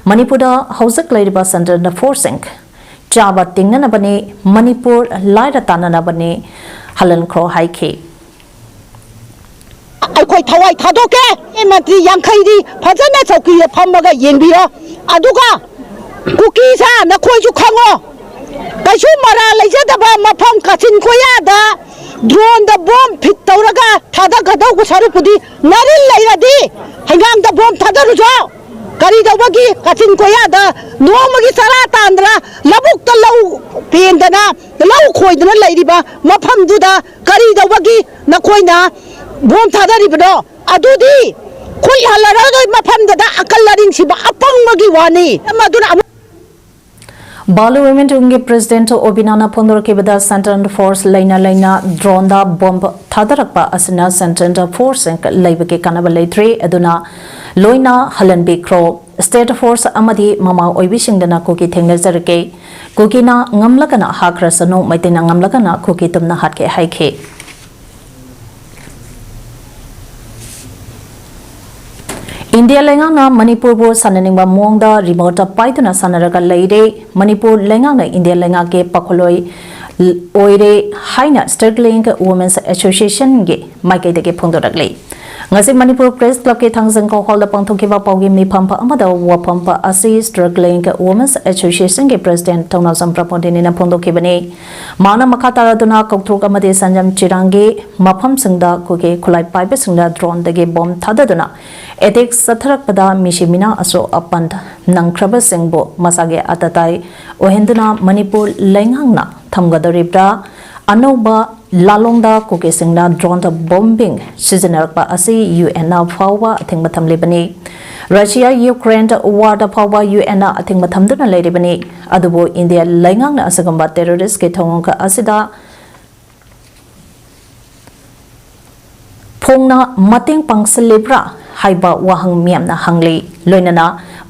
ꯃꯅꯤꯄꯨꯔꯗ ꯍꯧꯖꯤꯛ ꯂꯩꯔꯤꯕ central forceꯁꯤꯡ ꯆꯥꯕ ꯇꯤꯡꯅꯅꯕꯅꯤ, ꯃꯅꯤꯄꯨꯔ ꯂꯥꯏꯔ ꯇꯥꯟꯅꯅꯕꯅꯤ, ꯍꯜꯍꯟꯈ꯭ꯔꯣ ꯍꯥꯏꯈꯤ꯫ ꯑꯩꯈꯣꯏ ꯊꯋꯥꯏ ꯊꯥꯗꯣꯛꯀꯦ꯫ ꯃꯟꯇ꯭ꯔꯤ ꯌꯥꯡꯈꯩꯗꯤ ꯐꯖꯅ ꯆꯧꯀꯤꯗ ꯐꯝꯃꯒ ꯌꯦꯡꯕꯤꯔꯣ꯫ ꯑꯗꯨꯒ ꯀꯨꯀꯤꯁꯥ ꯅꯈꯣꯏꯁꯨ ꯈꯪꯉꯣ, ꯀꯩꯁꯨ ꯃꯔꯥ ꯂꯩꯖꯗꯕ ꯃꯐꯝ ꯀꯥꯆꯤꯟ ꯀꯣꯌꯥꯗ droneꯗ bomb fit ꯇꯧꯔꯒ ꯊꯥꯗꯒꯗꯧꯕ ꯁꯔꯨꯛꯄꯨꯗꯤ ꯅꯔꯤꯜ ꯂꯩꯔꯗꯤ ꯍꯩꯉꯥꯡꯗ bomb ꯊꯥꯗꯔꯨꯆꯣ꯫ ꯀꯔꯤ ꯇꯧꯕꯒꯤ ꯀꯥꯆꯤꯟ ꯀꯣꯌꯥꯗ ꯅꯣꯡꯃꯒꯤ ꯆꯔꯥ ꯇꯥꯟꯗꯅ ꯂꯧꯕꯨꯛꯇ ꯂꯧ ꯄꯦꯟꯗꯅ ꯂꯧ ꯈꯣꯏꯗꯅ ꯂꯩꯔꯤꯕ ꯃꯐꯝꯗꯨꯗ ꯀꯔꯤ ꯇꯧꯕꯒꯤ ꯅꯈꯣꯏꯅ bomb ꯊꯥꯗꯔꯤꯕꯅꯣ? ꯑꯗꯨꯗꯤ ꯈꯨꯠ ꯍꯜꯂꯔꯣꯏꯗꯣꯏ ꯃꯐꯝꯗꯨꯗ ꯑꯀꯜ ꯑꯔꯤꯡꯁꯤꯕ ꯑꯄꯪꯕꯒꯤ ꯋꯥꯅꯤ꯫ ꯃꯗꯨꯅ ꯑꯃꯨꯛ ꯕꯥꯂꯨ Women Wingꯒꯤ president ꯑꯣꯕꯤꯅꯥꯅ ꯐꯣꯡꯗꯣꯔꯛꯈꯤꯕꯗ central force ꯂꯩꯅ ꯂꯩꯅ droneꯗ bomb ꯊꯥꯗꯔꯛꯄ ꯑꯁꯤꯅ central force ꯂꯩꯕꯒꯤ ꯀꯥꯟꯅꯕ ꯂꯩꯇ꯭ꯔꯦ, ꯑꯗꯨꯅ ꯂꯣꯏꯅ ꯍꯜꯍꯟꯕꯤꯈ꯭ꯔꯣ꯫ State force ꯑꯃꯗꯤ ꯃꯃꯥ ꯑꯣꯏꯕꯤꯁꯤꯡꯗꯅ ꯀꯨꯀꯤ ꯊꯦꯡꯅꯖꯔꯛꯀꯦ꯫ ꯀꯨꯀꯤꯅ ꯉꯝꯂꯒꯅ ꯍꯥꯠꯈ꯭ꯔꯁꯅꯨ, ꯃꯩꯇꯩꯅ ꯉꯝꯂꯒꯅ ꯀꯨꯀꯤ ꯇꯨꯝꯅ ꯍꯥꯠꯀꯦ ꯍꯥꯏꯈꯤ꯫ ꯏꯟꯗꯤꯌꯥ ꯂꯩꯉꯥꯛꯅ ꯃꯅꯤꯄꯨꯔꯕꯨ ꯁꯥꯟꯅꯅꯤꯡꯕ ꯃꯑꯣꯡꯗ remote ꯄꯥꯏꯗꯨꯅ ꯁꯥꯟꯅꯔꯒ ꯂꯩꯔꯦ꯫ ꯃꯅꯤꯄꯨꯔ ꯂꯩꯉꯥꯛꯅ ꯏꯟꯗꯤꯌꯥ ꯂꯩꯉꯥꯛꯀꯤ ꯄꯥꯈꯣꯜꯂꯣꯏ ꯑꯣꯏꯔꯦ ꯍꯥꯏꯅ Struggling Women's Associationꯒꯤ ꯃꯥꯏꯀꯩꯗꯒꯤ ꯐꯣꯡꯗꯣꯔꯛꯂꯤ꯫ ꯉꯁꯤ ꯃꯅꯤꯄꯨꯔ Press Clubꯀꯤ ꯊꯥꯡꯖꯤꯡꯈꯣꯛ hallꯗ ꯄꯥꯡꯊꯣꯛꯈꯤꯕ ꯄꯥꯎꯒꯤ ꯃꯤꯐꯝ ꯑꯃꯗ ꯋꯥꯐꯝ ꯑꯁꯤ Struggling Women's Associationꯒꯤ president ꯊꯧꯅꯥꯖꯝ ꯄ꯭ꯔꯃꯣꯗꯤꯅꯤꯅ ꯐꯣꯡꯗꯣꯛꯈꯤꯕꯅꯤ꯫ ꯃꯍꯥꯛꯅ ꯃꯈꯥ ꯇꯥꯔꯗꯨꯅ ꯀꯧꯇ꯭ꯔꯨꯛ ꯑꯃꯗꯤ ꯁꯟꯖꯝ ꯆꯤꯔꯥꯡꯒꯤ ꯃꯐꯝꯁꯤꯡꯗ ꯀꯨꯀꯤ ꯈꯨꯠꯂꯥꯏ ꯄꯥꯏꯕꯁꯤꯡꯅ droneꯗꯒꯤ bomb ꯊꯥꯗꯗꯨꯅ attack ꯆꯠꯊꯔꯛꯄꯗ ꯃꯤꯁꯤ ꯃꯤꯅꯥ ꯑꯁꯣꯛ ꯑꯄꯟ ꯅꯪꯈ꯭ꯔꯕꯁꯤꯡꯕꯨ ꯃꯁꯥꯒꯤ ꯑꯇꯇꯥꯏ ꯑꯣꯏꯍꯟꯗꯨꯅ ꯃꯅꯤꯄꯨꯔ ꯂꯩꯉꯥꯛꯅ ꯊꯝꯒꯗꯧꯔꯤꯕ꯭ꯔꯥ? ꯑꯅꯧꯕ ꯂꯥꯂꯣꯡꯗ ꯀꯨꯀꯤꯁꯤꯡꯅ droneꯗ bombing ꯁꯤꯖꯤꯟꯅꯔꯛꯄ ꯑꯁꯤ UNꯅ ꯐꯥꯎꯕ ꯑꯊꯤꯡꯕ ꯊꯝꯂꯤꯕꯅꯤ꯫ ꯔꯁꯤꯌꯥ ꯌꯨꯀ꯭ꯔꯦꯟ ꯋꯥꯔꯗ ꯐꯥꯎꯕ ꯌꯨ ꯑꯦꯟꯅ ꯑꯊꯤꯡꯕ ꯊꯝꯗꯨꯅ ꯂꯩꯔꯤꯕꯅꯤ꯫ ꯑꯗꯨꯕꯨ ꯏꯟꯗꯤꯌꯥ ꯂꯩꯉꯥꯛꯅ ꯑꯁꯤꯒꯨꯝꯕ ꯇꯦꯔꯣꯔꯤꯁꯀꯤ ꯊꯧꯑꯣꯡ ꯑꯁꯤꯗ ꯐꯣꯡꯅ ꯃꯇꯦꯡ ꯄꯥꯡꯁꯤꯜꯂꯤꯕ꯭ꯔꯥ ꯍꯥꯏꯕ ꯋꯥꯍꯪ ꯃꯤꯌꯥꯝꯅ ꯍꯪꯂꯤ꯫ ꯂꯣꯏꯅꯅ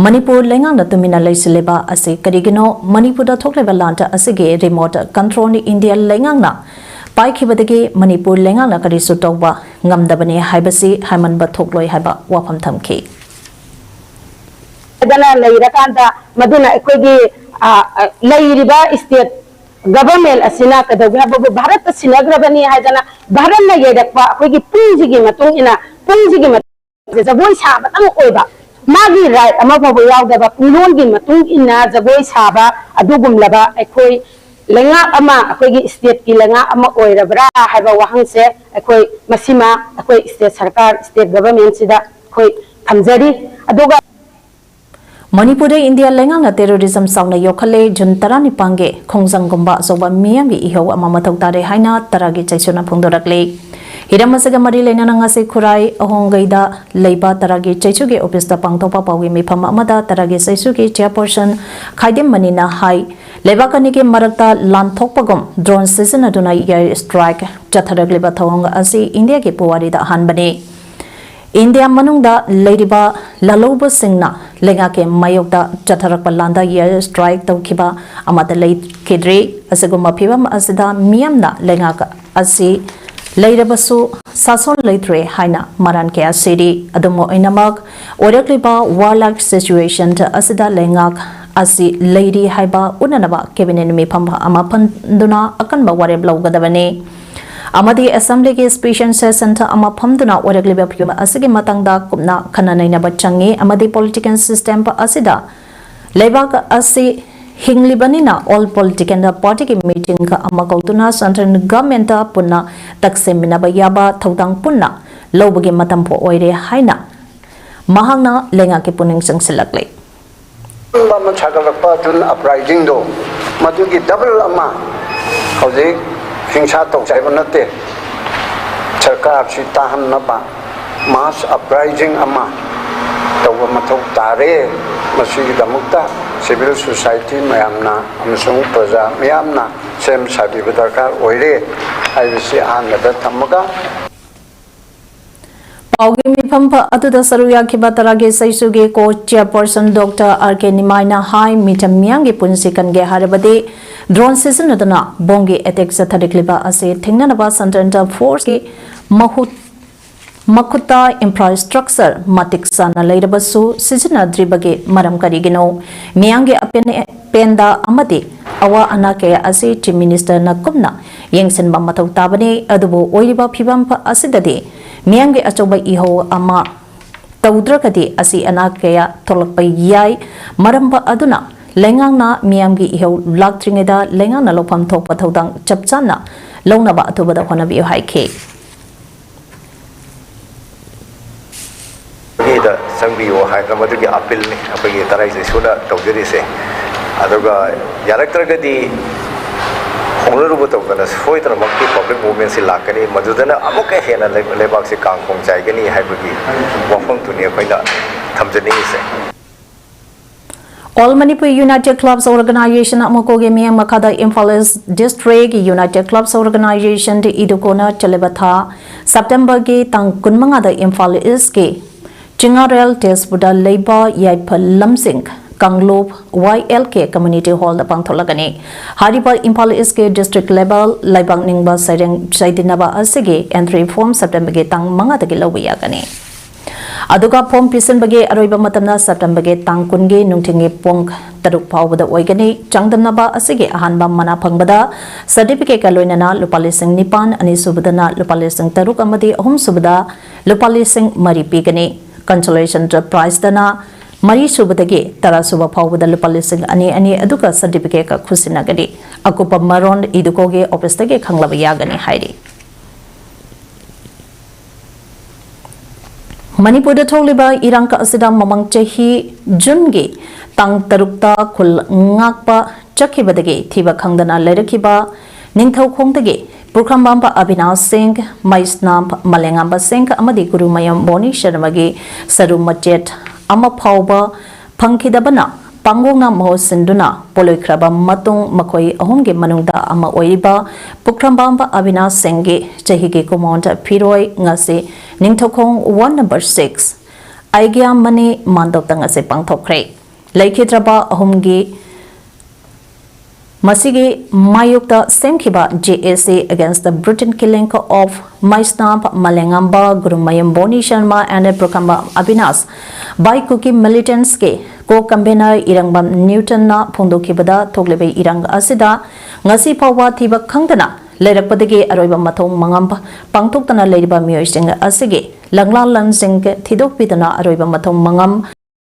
ꯃꯅꯤꯄꯨꯔ ꯂꯩꯉꯥꯛꯅ ꯇꯨꯃꯤꯟꯅ ꯂꯩꯁꯤꯜꯂꯤꯕ ꯑꯁꯤ ꯀꯔꯤꯒꯤꯅꯣ? ꯃꯅꯤꯄꯨꯔꯗ ꯊꯣꯛꯂꯤꯕ ꯂꯥꯟ ꯑꯁꯤꯒꯤ ꯔꯤꯃꯣꯠ ꯀꯟꯇ꯭ꯔꯣꯜ ꯏꯟꯗꯤꯌꯥ ꯂꯩꯉꯥꯛꯅ ꯄꯥꯏꯈꯤꯕꯗꯒꯤ ꯃꯅꯤꯄꯨꯔ ꯂꯩꯉꯥꯛꯅ ꯀꯔꯤꯁꯨ ꯇꯧꯕ ꯉꯝꯗꯕꯅꯤ ꯍꯥꯏꯕꯁꯤ ꯍꯥꯏꯃꯟꯕ ꯊꯣꯛꯂꯣꯏ ꯍꯥꯏꯕ ꯋꯥꯐꯝ ꯊꯝꯈꯤ꯫ ꯍꯥꯏꯗꯅ ꯂꯩꯔꯀꯥꯟꯗ, ꯃꯗꯨꯅ ꯑꯩꯈꯣꯏꯒꯤ, ꯑ, ꯑ, ꯂꯩꯔꯤꯕ state government ꯑꯁꯤꯅ ꯀꯩꯗꯧꯒꯦ ꯍꯥꯏꯕꯕꯨ, ꯚꯥꯔꯠꯇ ꯁꯤꯟꯅꯈ꯭ꯔꯕꯅꯤ ꯍꯥꯏꯗꯅ, ꯚꯥꯔꯠꯅ ꯌꯩꯔꯛꯄ ꯑꯩꯈꯣꯏꯒꯤ ꯄꯨꯡꯁꯤꯒꯤ ꯃꯇꯨꯡ ꯏꯟꯅ, ꯄꯨꯡꯁꯤꯒꯤ ꯃꯇꯨꯡ ꯖꯒꯣꯏ ꯁꯥꯕꯇꯪ ꯑꯣꯏꯕ, ꯃꯥꯒꯤ right ꯑꯃ ꯐꯥꯎꯕ ꯌꯥꯎꯗꯕ, ꯄꯨꯡꯂꯣꯟꯒꯤ ꯃꯇꯨꯡ ꯏꯟꯅ ꯖꯒꯣꯏ ꯁꯥꯕ ꯑꯗꯨꯒꯨꯝꯂꯕ ꯑꯩꯈꯣꯏ ꯂꯩꯉꯥꯛ ꯑꯃ, ꯑꯩꯈꯣꯏꯒꯤ stateꯀꯤ ꯂꯩꯉꯥꯛ ꯑꯃ ꯑꯣꯏꯔꯕ꯭ꯔꯥ ꯍꯥꯏꯕ ꯋꯥꯍꯪꯁꯦ ꯑꯩꯈꯣꯏ ꯃꯁꯤꯃ ꯑꯩꯈꯣꯏ state ꯁꯔꯀꯥꯔ, state governmentꯁꯤꯗ ꯑꯩꯈꯣꯏ ꯊꯝꯖꯔꯤ꯫ ꯑꯗꯨꯒ ꯃꯅꯤꯄꯨꯔꯗ ꯏꯟꯗꯤꯌꯥ ꯂꯩꯉꯥꯛꯅ terrorism ꯆꯥꯎꯅ ꯌꯣꯛꯈꯠꯂꯦ, ꯖꯨꯟ ꯇꯔꯥꯅꯤꯄꯥꯟꯒꯤ ꯈꯣꯡꯖꯪꯒꯨꯝꯕ ꯑꯆꯧꯕ ꯃꯤꯌꯥꯝꯒꯤ ꯏꯍꯧ ꯑꯃ ꯃꯊꯧ ꯇꯥꯔꯦ ꯍꯥꯏꯅ ꯇꯔꯥꯒꯤ ꯆꯩꯁꯨꯅ ꯐꯣꯡꯗꯣꯔꯛꯂꯤ꯫ ꯍꯤꯔꯝ ꯑꯁꯤꯒ ꯃꯔꯤ ꯂꯩꯅꯅ ꯉꯁꯤ ꯈꯨꯔꯥꯏ ꯑꯍꯣꯡꯒꯩꯗ ꯂꯩꯕ ꯇꯔꯥꯒꯤ ꯆꯩꯁꯨꯒꯤ officeꯇ ꯄꯥꯡꯊꯣꯛꯄ ꯄꯥꯎꯒꯤ ꯃꯤꯐꯝ ꯑꯃꯗ ꯇꯔꯥꯒꯤ ꯆꯩꯁꯨꯒꯤ chairperson ꯈꯥꯏꯗꯦꯝ ꯃꯅꯤꯅ ꯍꯥꯏ, ꯂꯩꯕꯥꯛ ꯑꯅꯤꯒꯤ ꯃꯔꯛꯇ ꯂꯥꯟꯊꯣꯛꯄꯒꯨꯝ drone ꯁꯤꯖꯤꯟꯅꯗꯨꯅ air strike ꯆꯠꯊꯔꯛꯂꯤꯕ ꯊꯧꯑꯣꯡ ꯑꯁꯤ ꯏꯟꯗꯤꯌꯥꯒꯤ ꯄꯨꯋꯥꯔꯤꯗ ꯑꯍꯥꯟꯕꯅꯤ꯫ ꯏꯟꯗꯤꯌꯥ ꯃꯅꯨꯡꯗ ꯂꯩꯔꯤꯕ ꯂꯥꯜꯍꯧꯕꯁꯤꯡꯅ ꯂꯩꯉꯥꯛꯀꯤ ꯃꯥꯌꯣꯛꯇ ꯆꯠꯊꯔꯛꯄ ꯂꯥꯟꯗ air strike ꯇꯧꯈꯤꯕ ꯑꯃꯠꯇ ꯂꯩꯈꯤꯗ꯭ꯔꯤ꯫ ꯑꯁꯤꯒꯨꯝꯕ ꯐꯤꯚꯝ ꯑꯁꯤꯗ ꯃꯤꯌꯥꯝꯅ ꯂꯩꯉꯥꯛ ꯑꯁꯤ ꯂꯩꯔꯕꯁꯨ ꯁꯥꯁꯣꯟ ꯂꯩꯇ꯭ꯔꯦ ꯍꯥꯏꯅ ꯃꯔꯥꯟ ꯀꯌꯥ ꯁꯤꯔꯤ꯫ ꯑꯗꯨꯝ ꯑꯣꯏꯅꯃꯛ, ꯑꯣꯏꯔꯛꯂꯤꯕ warlike situation ꯑꯁꯤꯗ ꯂꯩꯉꯥꯛ ꯑꯁꯤ ꯂꯩꯔꯤ ꯍꯥꯏꯕ ꯎꯅꯅꯕ cabinet ꯃꯤꯐꯝ ꯑꯃ ꯐꯝꯗꯨꯅ ꯑꯀꯟꯕ ꯋꯥꯔꯦꯞ ꯂꯧꯒꯗꯕꯅꯤ꯫ ꯑꯃꯗꯤ assemblyꯒꯤ special session ꯑꯃ ꯐꯝꯗꯨꯅ ꯑꯣꯏꯔꯛꯂꯤꯕ ꯐꯤꯚꯝ ꯑꯁꯤꯒꯤ ꯃꯇꯥꯡꯗ ꯀꯨꯞꯅ ꯈꯟꯅ ꯅꯩꯅꯕ ꯆꯪꯉꯤ ꯑꯃꯗꯤ political system ꯑꯁꯤꯗ ꯂꯩꯕꯥꯛ ꯑꯁꯤ ꯍꯤꯡꯂꯤꯕꯅꯤꯅ all political partyꯒꯤ meeting ꯑꯃ ꯀꯧꯗꯨꯅ central governmentꯇ ꯄꯨꯟꯅ ꯇꯛꯁꯦꯝꯃꯤꯟꯅꯕ ꯌꯥꯕ ꯊꯧꯗꯥꯡ ꯄꯨꯟꯅ ꯂꯧꯕꯒꯤ ꯃꯇꯝ ꯐꯥꯎ ꯑꯣꯏꯔꯦ ꯍꯥꯏꯅ ꯃꯍꯥꯛꯅ ꯂꯩꯉꯥꯛꯀꯤ ꯄꯨꯛꯅꯤꯡ ꯆꯪꯁꯤꯜꯂꯛꯂꯤ꯫ ꯑꯃ ꯁꯥꯒꯠꯂꯛꯄ ꯖꯨꯟ uprisingꯗꯣ, ꯃꯗꯨꯒꯤ double ꯑꯃ ꯍꯧꯖꯤꯛ ꯍꯤꯡꯁꯥ ꯇꯧꯁꯦ ꯍꯥꯏꯕ ꯅꯠꯇꯦ꯫ ꯁꯔꯀꯥꯔꯁꯤ ꯇꯥꯍꯟꯅꯕ mass uprising ꯑꯃ ꯇꯧꯕ ꯃꯊꯧ ꯇꯥꯔꯦ꯫ ꯃꯁꯤꯒꯤꯗꯃꯛꯇ civil society ꯃꯌꯥꯝꯅ ꯑꯃꯁꯨꯡ ꯄ꯭ꯔꯖꯥ ꯃꯤꯌꯥꯝꯅ ꯁꯦꯝ ꯁꯥꯕꯤꯕ ꯗꯔꯀꯥꯔ ꯑꯣꯏꯔꯦ ꯍꯥꯏꯕꯁꯤ ꯑꯍꯥꯟꯕꯗ ꯊꯝꯃꯒ, ꯄꯥꯎꯒꯤ ꯃꯤꯐꯝ ꯑꯗꯨꯗ ꯁꯔꯨꯛ ꯌꯥꯈꯤꯕ ꯇꯔꯥꯒꯤ ꯁꯩꯁꯨꯒꯤ ꯀꯣ ꯆꯤꯌꯔꯄꯔꯁꯟ ꯗꯣꯛꯇꯔ ꯑꯥꯔ ꯀꯦ ꯅꯤꯃꯥꯏꯅ ꯍꯥꯏ, ꯃꯤꯆꯝ ꯃꯤꯌꯥꯝꯒꯤ ꯄꯨꯟꯁꯤ ꯀꯟꯒꯦ ꯍꯥꯏꯔꯕꯗꯤ ꯗ꯭ꯔꯣꯟ ꯁꯤꯖꯤꯟꯅꯗꯨꯅ ꯕꯣꯝꯒꯤ ꯑꯦꯇꯦꯛ ꯆꯠꯊꯔꯛꯂꯤꯕ ꯑꯁꯤ ꯊꯤꯡꯅꯅꯕ ꯁꯦꯟꯇ꯭ꯔꯦꯜ ꯐꯣꯔꯁꯀꯤ ꯃꯍꯨꯠ ꯃꯈꯨꯠꯇ ꯏꯟꯐ꯭ꯔꯥꯁ꯭ꯇ꯭ꯔꯛꯆꯔ ꯃꯇꯤꯛ ꯆꯥꯅ ꯂꯩꯔꯕꯁꯨ ꯁꯤꯖꯤꯟꯅꯗ꯭ꯔꯤꯕꯒꯤ ꯃꯔꯝ ꯀꯔꯤꯒꯤꯅꯣ? ꯃꯤꯌꯥꯝꯒꯤ ꯑꯄꯦꯟ-, ꯄꯦꯟꯗ ꯑꯃꯗꯤ ꯑꯋꯥ ꯑꯅꯥ ꯀꯌꯥ ꯑꯁꯤ ꯆꯤꯐ ꯃꯤꯅꯤꯁꯇꯔꯅ ꯀꯨꯞꯅ ꯌꯦꯡꯁꯤꯟꯕ ꯃꯊꯧ ꯇꯥꯕꯅꯤ꯫ ꯑꯗꯨꯕꯨ ꯑꯣꯏꯔꯤꯕ ꯐꯤꯕꯝ ꯑꯁꯤꯗꯗꯤ ꯃꯤꯌꯥꯝꯒꯤ ꯑꯆꯧꯕ ꯏꯍꯧ ꯑꯃ ꯇꯧꯗ꯭ꯔꯒꯗꯤ ꯑꯁꯤ ꯑꯅꯥ ꯀꯌꯥ ꯊꯣꯛꯂꯛꯄ ꯌꯥꯏ꯫ ꯃꯔꯝ ꯑꯗꯨꯅ ꯂꯩꯉꯥꯛꯅ ꯃꯤꯌꯥꯝꯒꯤ ꯏꯍꯧ ꯂꯥꯛꯇ꯭ꯔꯤꯉꯩꯗ ꯂꯩꯉꯥꯛꯅ ꯂꯧꯐꯝ ꯊꯣꯛꯄ ꯊꯧꯗꯥꯡ ꯆꯞ ꯆꯥꯅ ꯂꯧꯅꯕ ꯑꯊꯨꯕꯗ ꯍꯣꯠꯅꯕꯤꯌꯨ ꯍꯥꯏꯈꯤ꯫ ꯃꯤꯗ ꯆꯪꯕꯤꯌꯨ ꯍꯥꯏꯗꯅ ꯃꯗꯨꯒꯤ ꯑꯄꯤꯜꯅꯤ ꯑꯩꯈꯣꯏꯒꯤ ꯇꯔꯥꯏ ꯁꯩꯁꯨꯅ ꯇꯧꯖꯔꯤꯁꯦ꯫ ꯑꯗꯨꯒ ꯌꯥꯔꯛꯇ꯭ꯔꯒꯗꯤ ꯍꯣꯡꯂꯔꯨꯕ ꯇꯧꯗꯅ ꯁꯣꯏꯗꯅꯃꯛꯀꯤ ꯄꯕ꯭ꯂꯤꯛ ꯃꯨꯚꯃꯦꯟꯁꯤ ꯂꯥꯛꯀꯅꯤ, ꯃꯗꯨꯗꯅ ꯑꯃꯨꯛꯀ ꯍꯦꯟꯅ ꯂꯩ-, ꯂꯩꯕꯥꯛꯁꯤ ꯀꯥꯡꯈꯣꯡ ꯆꯥꯏꯒꯅꯤ ꯍꯥꯏꯕꯒꯤ ꯋꯥꯐꯝꯗꯨꯅꯤ ꯑꯩꯈꯣꯏꯅ ꯊꯝꯖꯅꯤꯡꯉꯤꯁꯦ꯫ All Manipur United Clubs Organization, ꯑꯃꯨꯀꯣꯒꯤ ꯃꯤꯠꯌꯦꯡ ꯃꯈꯥꯗ ꯏꯝꯐꯥꯜ ꯏꯁ ꯗꯤꯁꯇ꯭ꯔꯤꯛ ꯌꯨꯅꯥꯏꯇꯦꯗ ꯀ꯭ꯂꯕꯁ ꯑꯣꯔꯒꯅꯥꯏꯖꯦꯁꯟ ꯏꯗꯨꯀꯣꯅ ꯆꯠꯂꯤꯕ ꯊꯥ ꯁꯦꯞꯇꯦꯝꯕꯔꯒꯤ ꯇꯥꯡ ꯀꯨꯟꯃꯉꯥꯗ ꯏꯝꯐꯥꯜ ꯏꯁꯀꯤ ꯆꯤꯉꯥꯔꯦꯜ ꯇꯦꯖꯄꯨꯔꯗ ꯂꯩꯕ ꯌꯥꯏꯐ ꯂꯝꯖꯤꯡ ꯀꯥꯡꯂꯨꯞ ꯋꯥꯏ ꯑꯦꯜ ꯀꯦ ꯀꯝꯃ꯭ꯌꯨꯅꯤꯇꯤ ꯍꯣꯜꯗ ꯄꯥꯡꯊꯣꯛꯂꯒꯅꯤ꯫ ꯍꯥꯏꯔꯤꯕ ꯏꯝꯐꯥꯜ ꯏꯁꯀꯤ ꯗꯤꯁꯇ꯭ꯔꯤꯛ ꯂꯦꯚꯦꯜ ꯂꯩꯕꯥꯛ ꯅꯤꯡꯕ ꯁꯩꯔꯦꯡ ꯆꯩꯗꯤꯟꯅꯕ ꯑꯁꯤꯒꯤ ꯑꯦꯟꯇ꯭ꯔꯤ ꯐꯣꯔꯝ ꯁꯦꯞꯇꯦꯝꯕꯔꯒꯤ ꯇꯥꯡ ꯃꯉꯥꯗꯒꯤ ꯂꯧꯕ ꯌꯥꯒꯅꯤ꯫ ꯑꯗꯨꯒ ꯐꯣꯔꯝ ꯄꯤꯁꯤꯟꯕꯒꯤ ꯑꯔꯣꯏꯕ ꯃꯇꯝꯅ ꯁꯦꯞꯇꯦꯝꯕꯔꯒꯤ ꯇꯥꯡ ꯀꯨꯟꯒꯤ ꯅꯨꯡꯊꯤꯜꯒꯤ ꯄꯨꯡ ꯇꯔꯨꯛ ꯐꯥꯎꯕꯗ ꯑꯣꯏꯒꯅꯤ꯫ ꯆꯥꯡꯗꯝꯅꯕ ꯑꯁꯤꯒꯤ ꯑꯍꯥꯟꯕ ꯃꯅꯥ ꯐꯪꯕꯗ ꯁꯔꯇꯤꯐꯤꯀꯦꯠꯀ ꯂꯣꯏꯅꯅ ꯂꯨꯄꯥ ꯂꯤꯁꯤꯡ ꯅꯤꯄꯥꯟ, ꯑꯅꯤꯁꯨꯕꯗꯅ ꯂꯨꯄꯥ ꯂꯤꯁꯤꯡ ꯇꯔꯨꯛ ꯑꯃꯗꯤ ꯑꯍꯨꯝꯁꯨꯕꯗ ꯂꯨꯄꯥ ꯂꯤꯁꯤꯡ ꯃꯔꯤ ꯄꯤꯒꯅꯤ꯫ ꯀꯟꯁꯣꯂꯦꯁꯟ ꯄ꯭ꯔꯥꯏꯖꯇꯅ ꯃꯔꯤꯁꯨꯕꯗꯒꯤ ꯇꯔꯥꯁꯨꯕ ꯐꯥꯎꯕꯗ ꯂꯨꯄꯥ ꯂꯤꯁꯤꯡ ꯑꯅꯤ ꯑꯅꯤ, ꯑꯗꯨꯒ ꯁꯔꯇꯤꯐꯤꯀꯦꯠꯀ ꯈꯨꯠꯁꯤꯟꯅꯒꯅꯤ꯫ ꯑꯀꯨꯞꯄ ꯃꯔꯣꯜ ꯏꯗꯨꯀꯣꯒꯤ ꯑꯣꯐꯤꯁꯇꯒꯤ ꯈꯪꯂꯕ ꯌꯥꯒꯅꯤ ꯍꯥꯏꯔꯤ꯫ ꯃꯅꯤꯄꯨꯔꯗ ꯊꯣꯛꯂꯤꯕ ꯏꯔꯥꯡ ꯑꯁꯤꯗ ꯃꯃꯥꯡ ꯆꯍꯤ ꯖꯨꯟꯒꯤ ꯇꯥꯡ ꯇꯔꯨꯛꯇ ꯈꯨꯜ ꯉꯥꯛꯄ ꯆꯠꯈꯤꯕꯗꯒꯤ ꯊꯤꯕ ꯈꯪꯗꯅ ꯂꯩꯔꯛꯈꯤꯕ ꯅꯤꯡꯊꯧꯈꯣꯡꯗꯒꯤ ꯄꯨꯈ꯭ꯔꯝꯕꯝ ꯑꯕꯤꯅꯥꯁ ꯁꯤꯡ, ꯃꯩꯁꯅꯥꯝ ꯃꯂꯦꯉꯥꯝꯕ ꯁꯤꯡ ꯑꯃꯗꯤ ꯒꯨꯔꯨꯃꯌꯨꯝ ꯕꯣꯅꯤ ꯁꯔꯃꯒꯤ ꯁꯔꯨ ꯃꯆꯦꯠ ꯑꯃ ꯐꯥꯎꯕ ꯐꯪꯈꯤꯗꯕꯅ ꯄꯥꯡꯒꯣꯡꯅ ꯃꯍꯨꯠ ꯁꯤꯟꯗꯨꯅ ꯄꯣꯂꯣꯏꯈ꯭ꯔꯕ ꯃꯇꯨꯡ, ꯃꯈꯣꯏ ꯑꯍꯨꯝꯒꯤ ꯃꯅꯨꯡꯗ ꯑꯃ ꯑꯣꯏꯔꯤꯕ ꯄꯨꯈ꯭ꯔꯝꯕꯝ ꯑꯕꯤꯅꯥꯁ ꯁꯤꯡꯒꯤ ꯆꯍꯤꯒꯤ ꯀꯨꯃꯣꯟ ꯐꯤꯔꯣꯏ ꯉꯁꯤ Ningthoukhong ward number six ꯑꯥꯏꯒ꯭ꯌꯥ money ꯃꯥꯟꯗꯣꯞꯇ ꯉꯁꯤ ꯄꯥꯡꯊꯣꯛꯈ꯭ꯔꯦ꯫ ꯂꯩꯈꯤꯗ꯭ꯔꯕ ꯑꯍꯨꯝꯒꯤ ꯃꯁꯤꯒꯤ ꯃꯥꯌꯣꯛꯇ ꯁꯦꯝꯈꯤꯕ J A C Against the Brutal Killing of Maisnam Malengamba, Gurumayam Boni Sharma and Prakhamba Abhinas by Kuki militants ꯀꯤ co-convener ꯏꯔꯪꯕꯝ ꯅ꯭ꯌꯨꯇꯟꯅ ꯐꯣꯡꯗꯣꯛꯈꯤꯕꯗ, ꯊꯣꯛꯂꯤꯕ ꯏꯔꯥꯡ ꯑꯁꯤꯗ ꯉꯁꯤ ꯐꯥꯎꯕ ꯊꯤꯕ ꯈꯪꯗꯅ ꯂꯩꯔꯛꯄꯗꯒꯤ ꯑꯔꯣꯏꯕ ꯃꯊꯧ ꯃꯉꯝ ꯄꯥꯡꯊꯣꯛꯇꯅ ꯂꯩꯔꯤꯕ ꯃꯤꯑꯣꯏꯁꯤꯡ ꯑꯁꯤꯒꯤ ꯂꯪꯂꯥ ꯂꯟꯁꯤꯡ ꯊꯤꯗꯣꯛꯄꯤꯗꯨꯅ ꯑꯔꯣꯏꯕ ꯃꯊꯧ ꯃꯉꯝ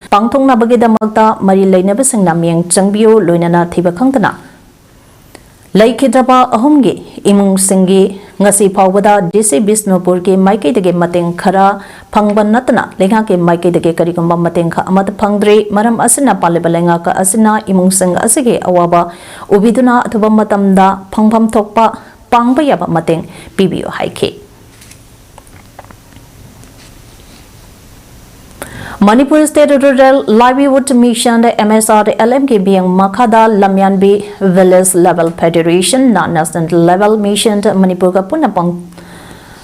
ꯄꯥꯡꯊꯣꯛꯅꯕꯒꯤꯗꯃꯛꯇ ꯃꯔꯤ ꯂꯩꯅꯕꯁꯤꯡꯅ ꯃꯤꯠꯌꯦꯡ ꯆꯪꯕꯤꯌꯨ, ꯂꯣꯏꯅꯅ ꯊꯤꯕ ꯈꯪꯗꯅ ꯂꯩꯈꯤꯗ꯭ꯔꯕ ꯑꯍꯨꯝꯒꯤ ꯏꯃꯨꯡꯁꯤꯡꯒꯤ ꯉꯁꯤ ꯐꯥꯎꯕꯗ D C ꯕꯤꯁꯅꯨꯄꯨꯔꯒꯤ ꯃꯥꯏꯀꯩꯗꯒꯤ ꯃꯇꯦꯡ ꯈꯔ ꯐꯪꯕ ꯅꯠꯇꯅ ꯂꯩꯉꯥꯛꯀꯤ ꯃꯥꯏꯀꯩꯗꯒꯤ ꯀꯔꯤꯒꯨꯝꯕ ꯃꯇꯦꯡ ꯈ-, ꯑꯃꯠꯇ ꯐꯪꯗ꯭ꯔꯤ꯫ ꯃꯔꯝ ꯑꯁꯤꯅ ꯄꯥꯜꯂꯤꯕ ꯂꯩꯉꯥꯛ ꯑꯁꯤꯅ ꯏꯃꯨꯡꯁꯤꯡ ꯑꯁꯤꯒꯤ ꯑꯋꯥꯕ ꯎꯕꯤꯗꯨꯅ ꯑꯊꯨꯕ ꯃꯇꯝꯗ ꯐꯪꯐꯝ ꯊꯣꯛꯄ ꯄꯥꯡꯕ ꯌꯥꯕ ꯃꯇꯦꯡ ꯄꯤꯕꯤꯌꯨ ꯍꯥꯏꯈꯤ꯫ Manipur State Rural Livelihood Mission, M S R L M ꯒꯤ ꯃꯤꯠꯌꯦꯡ ꯃꯈꯥꯗ ꯂꯝꯌꯥꯟꯕꯤ Village Level Federation ꯅ National Level Mission ꯃꯅꯤꯄꯨꯔꯒ ꯄꯨꯟꯅ ꯄꯥꯡ-,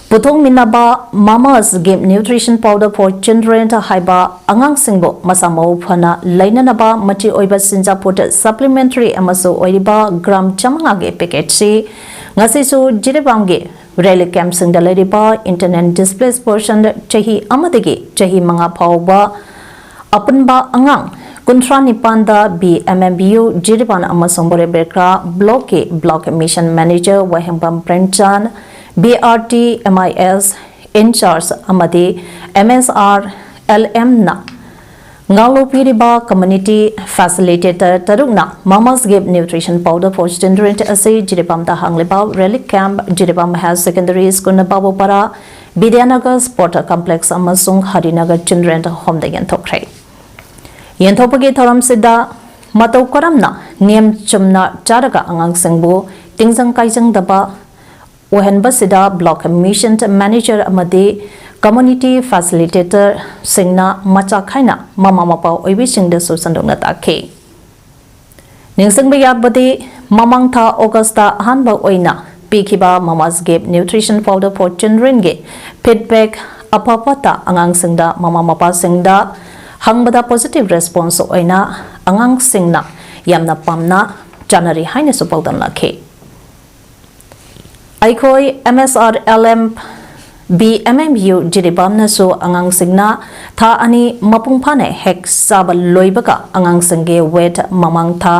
ꯄꯨꯊꯣꯛꯃꯤꯟꯅꯕ Mama's Give Nutrition Powder for Children ꯍꯥꯏꯕ ꯑꯉꯥꯡꯁꯤꯡꯕꯨ ꯃꯁꯥ ꯃꯎ ꯐꯅ ꯂꯩꯅꯅꯕ ꯃꯆꯤ ꯑꯣꯏꯕ ꯆꯤꯟꯖꯥꯛ food supplementary ꯑꯃꯁꯨ ꯑꯣꯏꯔꯤꯕ gram ꯆꯥꯃꯉꯥꯒꯤ packet ꯁꯤ ꯉꯁꯤꯁꯨ ꯖꯤꯔꯤꯕꯥꯝꯒꯤ relief camp ꯁꯤꯡꯗ ꯂꯩꯔꯤꯕ internally displaced person ꯆꯍꯤ ꯑꯃꯗꯒꯤ ꯆꯍꯤ ꯃꯉꯥ ꯐꯥꯎꯕ ꯑꯄꯨꯟꯕ ꯑꯉꯥꯡ ꯀꯨꯟꯊ꯭ꯔꯥ ꯅꯤꯄꯥꯟꯗ B M M B U Jiribam ꯑꯃꯁꯨꯡ ꯕꯣꯔꯦꯕꯦꯀ꯭ꯔꯥ block ꯀꯤ block mission manager Wahengbam ꯄ꯭ꯔꯦꯝꯆꯥꯟ, B R T M I S in charge ꯑꯃꯗꯤ M S R L M ꯅ ꯉꯥꯛꯂꯧꯄꯤꯔꯤꯕ community facilitator ꯇꯔꯨꯛꯅ Mama's Give Nutrition Powder for Children ꯑꯁꯤ ꯖꯤꯔꯤꯕꯥꯝꯗ ꯍꯥꯡꯂꯤꯕ relief camp, Jiribam Higher Secondary School, ꯕꯥꯕꯨꯄꯥꯔꯥ, ꯕꯤꯗ꯭ꯌꯥꯅꯒꯔ Sport Complex ꯑꯃꯁꯨꯡ Harinagar Children Home ꯗ ꯌꯦꯟꯊꯣꯛꯈ꯭ꯔꯦ꯫ ꯌꯦꯟꯊꯣꯛꯄꯒꯤ ꯊꯧꯔꯝꯁꯤꯗ ꯃꯇꯧ ꯀꯔꯝꯅ ꯅꯤꯌꯝ ꯆꯨꯝꯅ ꯆꯥꯔꯒ ꯑꯉꯥꯡꯁꯤꯡꯕꯨ ꯇꯤꯡꯖꯪ ꯀꯥꯏꯖꯪꯗꯕ ꯑꯣꯏꯍꯟꯕꯁꯤꯗ block mission manager ꯑꯃꯗꯤ community facilitator ꯁꯤꯡꯅ ꯃꯆꯥ ꯈꯥꯏꯅ ꯃꯃꯥ ꯃꯄꯥ ꯑꯣꯏꯕꯤꯁꯤꯡꯗꯁꯨ ꯁꯟꯗꯣꯛꯅ ꯇꯥꯛꯈꯤ꯫ ꯅꯤꯡꯁꯤꯡꯕ ꯌꯥꯕꯗꯤ, ꯃꯃꯥꯡ ꯊꯥ August ꯇ ꯑꯍꯥꯟꯕ ꯑꯣꯏꯅ ꯄꯤꯈꯤꯕ Mama's Gift Nutrition Powder for Children ꯒꯤ feedback ꯑꯐ ꯐꯠꯇ ꯑꯉꯥꯡꯁꯤꯡꯗ ꯃꯃꯥ ꯃꯄꯥꯁꯤꯡꯗ ꯍꯪꯕꯗ positive response ꯑꯣꯏꯅ ꯑꯉꯥꯡꯁꯤꯡꯅ ꯌꯥꯝꯅ ꯄꯥꯝꯅ ꯆꯥꯅꯔꯤ ꯍꯥꯏꯅꯁꯨ ꯄꯥꯎꯗꯝꯂꯛꯈꯤ꯫ ꯑꯩꯈꯣꯏ M S R L M B M M U ꯖꯤꯔꯤꯕꯥꯝꯅꯁꯨ ꯑꯉꯥꯡꯁꯤꯡꯅ ꯊꯥ ꯑꯅꯤ ꯃꯄꯨꯡ ꯐꯥꯅ ꯍꯦꯛ ꯆꯥꯕ ꯂꯣꯏꯕꯒ ꯑꯉꯥꯡꯁꯤꯡꯒꯤ weight ꯃꯃꯥꯡ ꯊꯥ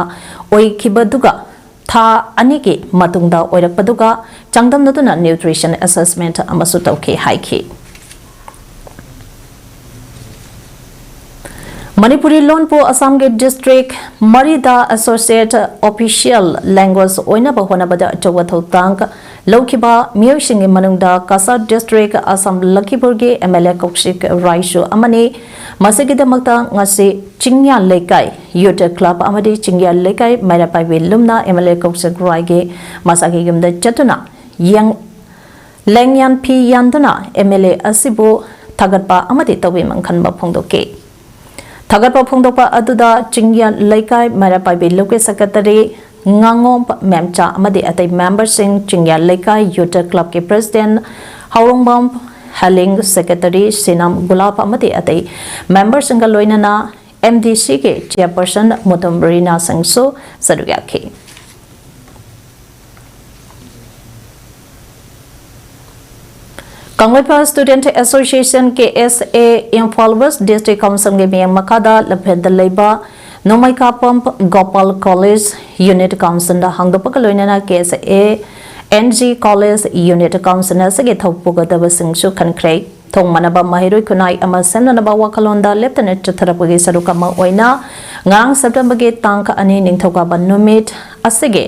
ꯑꯣꯏꯈꯤꯕꯗꯨꯒ ꯊꯥ ꯑꯅꯤꯒꯤ ꯃꯇꯨꯡꯗ ꯑꯣꯏꯔꯛꯄꯗꯨꯒ ꯆꯥꯡꯗꯝꯅꯗꯨꯅ nutrition assessment ꯑꯃꯁꯨ ꯇꯧꯈꯤ ꯍꯥꯏꯈꯤ꯫ ꯃꯅꯤꯄꯨꯔꯤ ꯂꯣꯟꯕꯨ ꯑꯁꯥꯝꯒꯤ district ꯃꯔꯤꯗ associate official language ꯑꯣꯏꯅꯕ ꯍꯣꯠꯅꯕꯗ ꯑꯆꯧꯕ ꯊꯧꯗꯥꯡ ꯂꯧꯈꯤꯕ ꯃꯤꯑꯣꯏꯁꯤꯡꯒꯤ ꯃꯅꯨꯡꯗ Cachar district Assam ꯂꯈꯤꯄꯨꯔꯒꯤ M L A ꯀꯧꯁꯤꯛ ꯔꯥꯏꯁꯨ ꯑꯃꯅꯤ꯫ ꯃꯁꯤꯒꯤꯗꯃꯛꯇ ꯉꯁꯤ ꯆꯤꯡꯌꯥ ꯂꯩꯀꯥꯏ youth club ꯑꯃꯗꯤ ꯆꯤꯡꯌꯥ ꯂꯩꯀꯥꯏ ꯃꯩꯔꯥ ꯄꯥꯏꯕꯤ ꯂꯨꯝꯅ M L A ꯀꯧꯁꯤꯛ ꯔꯥꯏꯒꯤ ꯃꯁꯥꯒꯤ ꯌꯨꯝꯗ ꯆꯠꯇꯨꯅ ꯌꯦꯡ-, ꯂꯦꯡꯌꯥꯟ ꯐꯤ ꯌꯥꯟꯗꯨꯅ M L A ꯑꯁꯤꯕꯨ ꯊꯥꯒꯠꯄ ꯑꯃꯗꯤ ꯇꯧꯕꯤꯃꯜ ꯈꯟꯕ ꯐꯣꯡꯗꯣꯛꯈꯤ꯫ ꯊꯥꯒꯠꯄ ꯐꯣꯡꯗꯣꯛꯄ ꯑꯗꯨꯗ ꯆꯤꯡꯌꯥ ꯂꯩꯀꯥꯏ ꯃꯩꯔꯥ ꯄꯥꯏꯕꯤ ꯂꯨꯞꯀꯤ secretary ꯉꯥꯉꯣꯝ ꯃꯦꯝꯆꯥ ꯑꯃꯗꯤ ꯑꯇꯩ member ꯁꯤꯡ, ꯆꯤꯡꯌꯥ ꯂꯩꯀꯥꯏ youth club ꯀꯤ president ꯍꯥꯎꯔꯣꯡꯕꯝ ꯍꯦꯂꯤꯡ, secretary ꯁꯤꯅꯥꯝ ꯒꯨꯂꯥꯞ ꯑꯃꯗꯤ ꯑꯇꯩ member ꯁꯤꯡꯒ ꯂꯣꯏꯅꯅ M D C ꯒꯤ chairperson ꯃꯨꯇꯨꯝ ꯔꯤꯅꯥ ꯁꯤꯡꯁꯨ ꯁꯔꯨꯛ ꯌꯥꯈꯤ꯫ Kangleipak Student Association, K S A, Imphal West District Council ꯒꯤ ꯃꯤꯠꯌꯦꯡ ꯃꯈꯥꯗ ꯂꯝꯐꯦꯜꯗ ꯂꯩꯕ ꯅꯣꯡꯃꯩꯀꯥꯄꯝ ꯒꯣꯄꯥꯜ College Unit Council ꯗ ꯍꯥꯡꯗꯣꯛꯄꯒ ꯂꯣꯏꯅꯅ K S A N G College Unit Council ꯑꯁꯤꯒꯤ ꯊꯧ ꯄꯨꯒꯗꯕꯁꯤꯡꯁꯨ ꯈꯟꯈ꯭ꯔꯦ꯫ ꯊꯣꯡ ꯃꯥꯟꯅꯕ ꯃꯍꯩꯔꯣꯏ ꯈꯨꯟꯅꯥꯏ ꯑꯃ ꯁꯦꯝꯅꯅꯕ ꯋꯥꯈꯜꯂꯣꯟꯗ ꯂꯦꯞꯇꯅ ꯆꯠꯊꯔꯛꯄꯒꯤ ꯁꯔꯨꯛ ꯑꯃ ꯑꯣꯏꯅ ꯉꯔꯥꯡ September ꯒꯤ ꯇꯥꯡ ꯑꯅꯤ ꯅꯤꯡꯊꯧꯀꯥꯕ ꯅꯨꯃꯤꯠ ꯑꯁꯤꯒꯤ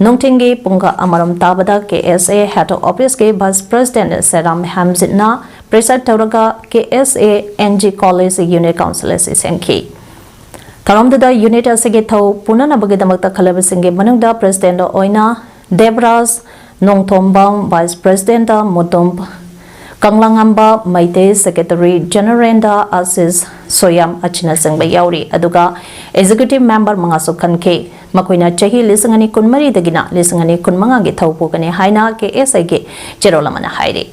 ꯅꯨꯡꯊꯤꯜꯒꯤ ꯄꯨꯡ ꯑꯃꯔꯣꯝ ꯇꯥꯕꯗ K S A head office ꯀꯤ vice president ꯁꯦꯔꯥꯝ ꯍꯦꯝꯖꯤꯠꯅ preside ꯇꯧꯔꯒ K S A N G College Unit Council ꯑꯁꯤ ꯁꯦꯝꯈꯤ꯫ ꯊꯧꯔꯝꯗꯨꯗ unit ꯑꯁꯤꯒꯤ ꯊꯧ ꯄꯨꯅꯅꯕꯒꯤꯗꯃꯛꯇ ꯈꯜꯂꯕꯁꯤꯡꯒꯤ ꯃꯅꯨꯡꯗ president ꯑꯣꯏꯅ Debraj Nongthombam, Vice President Mutum ꯀꯪꯂꯥꯉꯝꯕ, Meitei Secretary General Ashish ꯁꯣꯌꯥꯝ ꯑꯁꯤꯅꯆꯤꯡꯕ ꯌꯥꯎꯔꯤ꯫ ꯑꯗꯨꯒ Executive Member ꯃꯉꯥꯁꯨ ꯈꯟꯈꯤ꯫ ꯃꯈꯣꯏꯅ ꯆꯍꯤ ꯂꯤꯁꯤꯡ ꯑꯅꯤ ꯀꯨꯟꯃꯔꯤꯗꯒꯤꯅ ꯂꯤꯁꯤꯡ ꯑꯅꯤ ꯀꯨꯟꯃꯉꯥꯒꯤ ꯊꯧ ꯄꯨꯒꯅꯤ ꯍꯥꯏꯅ KSAꯒꯤ ꯆꯦꯔꯣꯜ ꯑꯃꯅ ꯍꯥꯏꯔꯤ꯫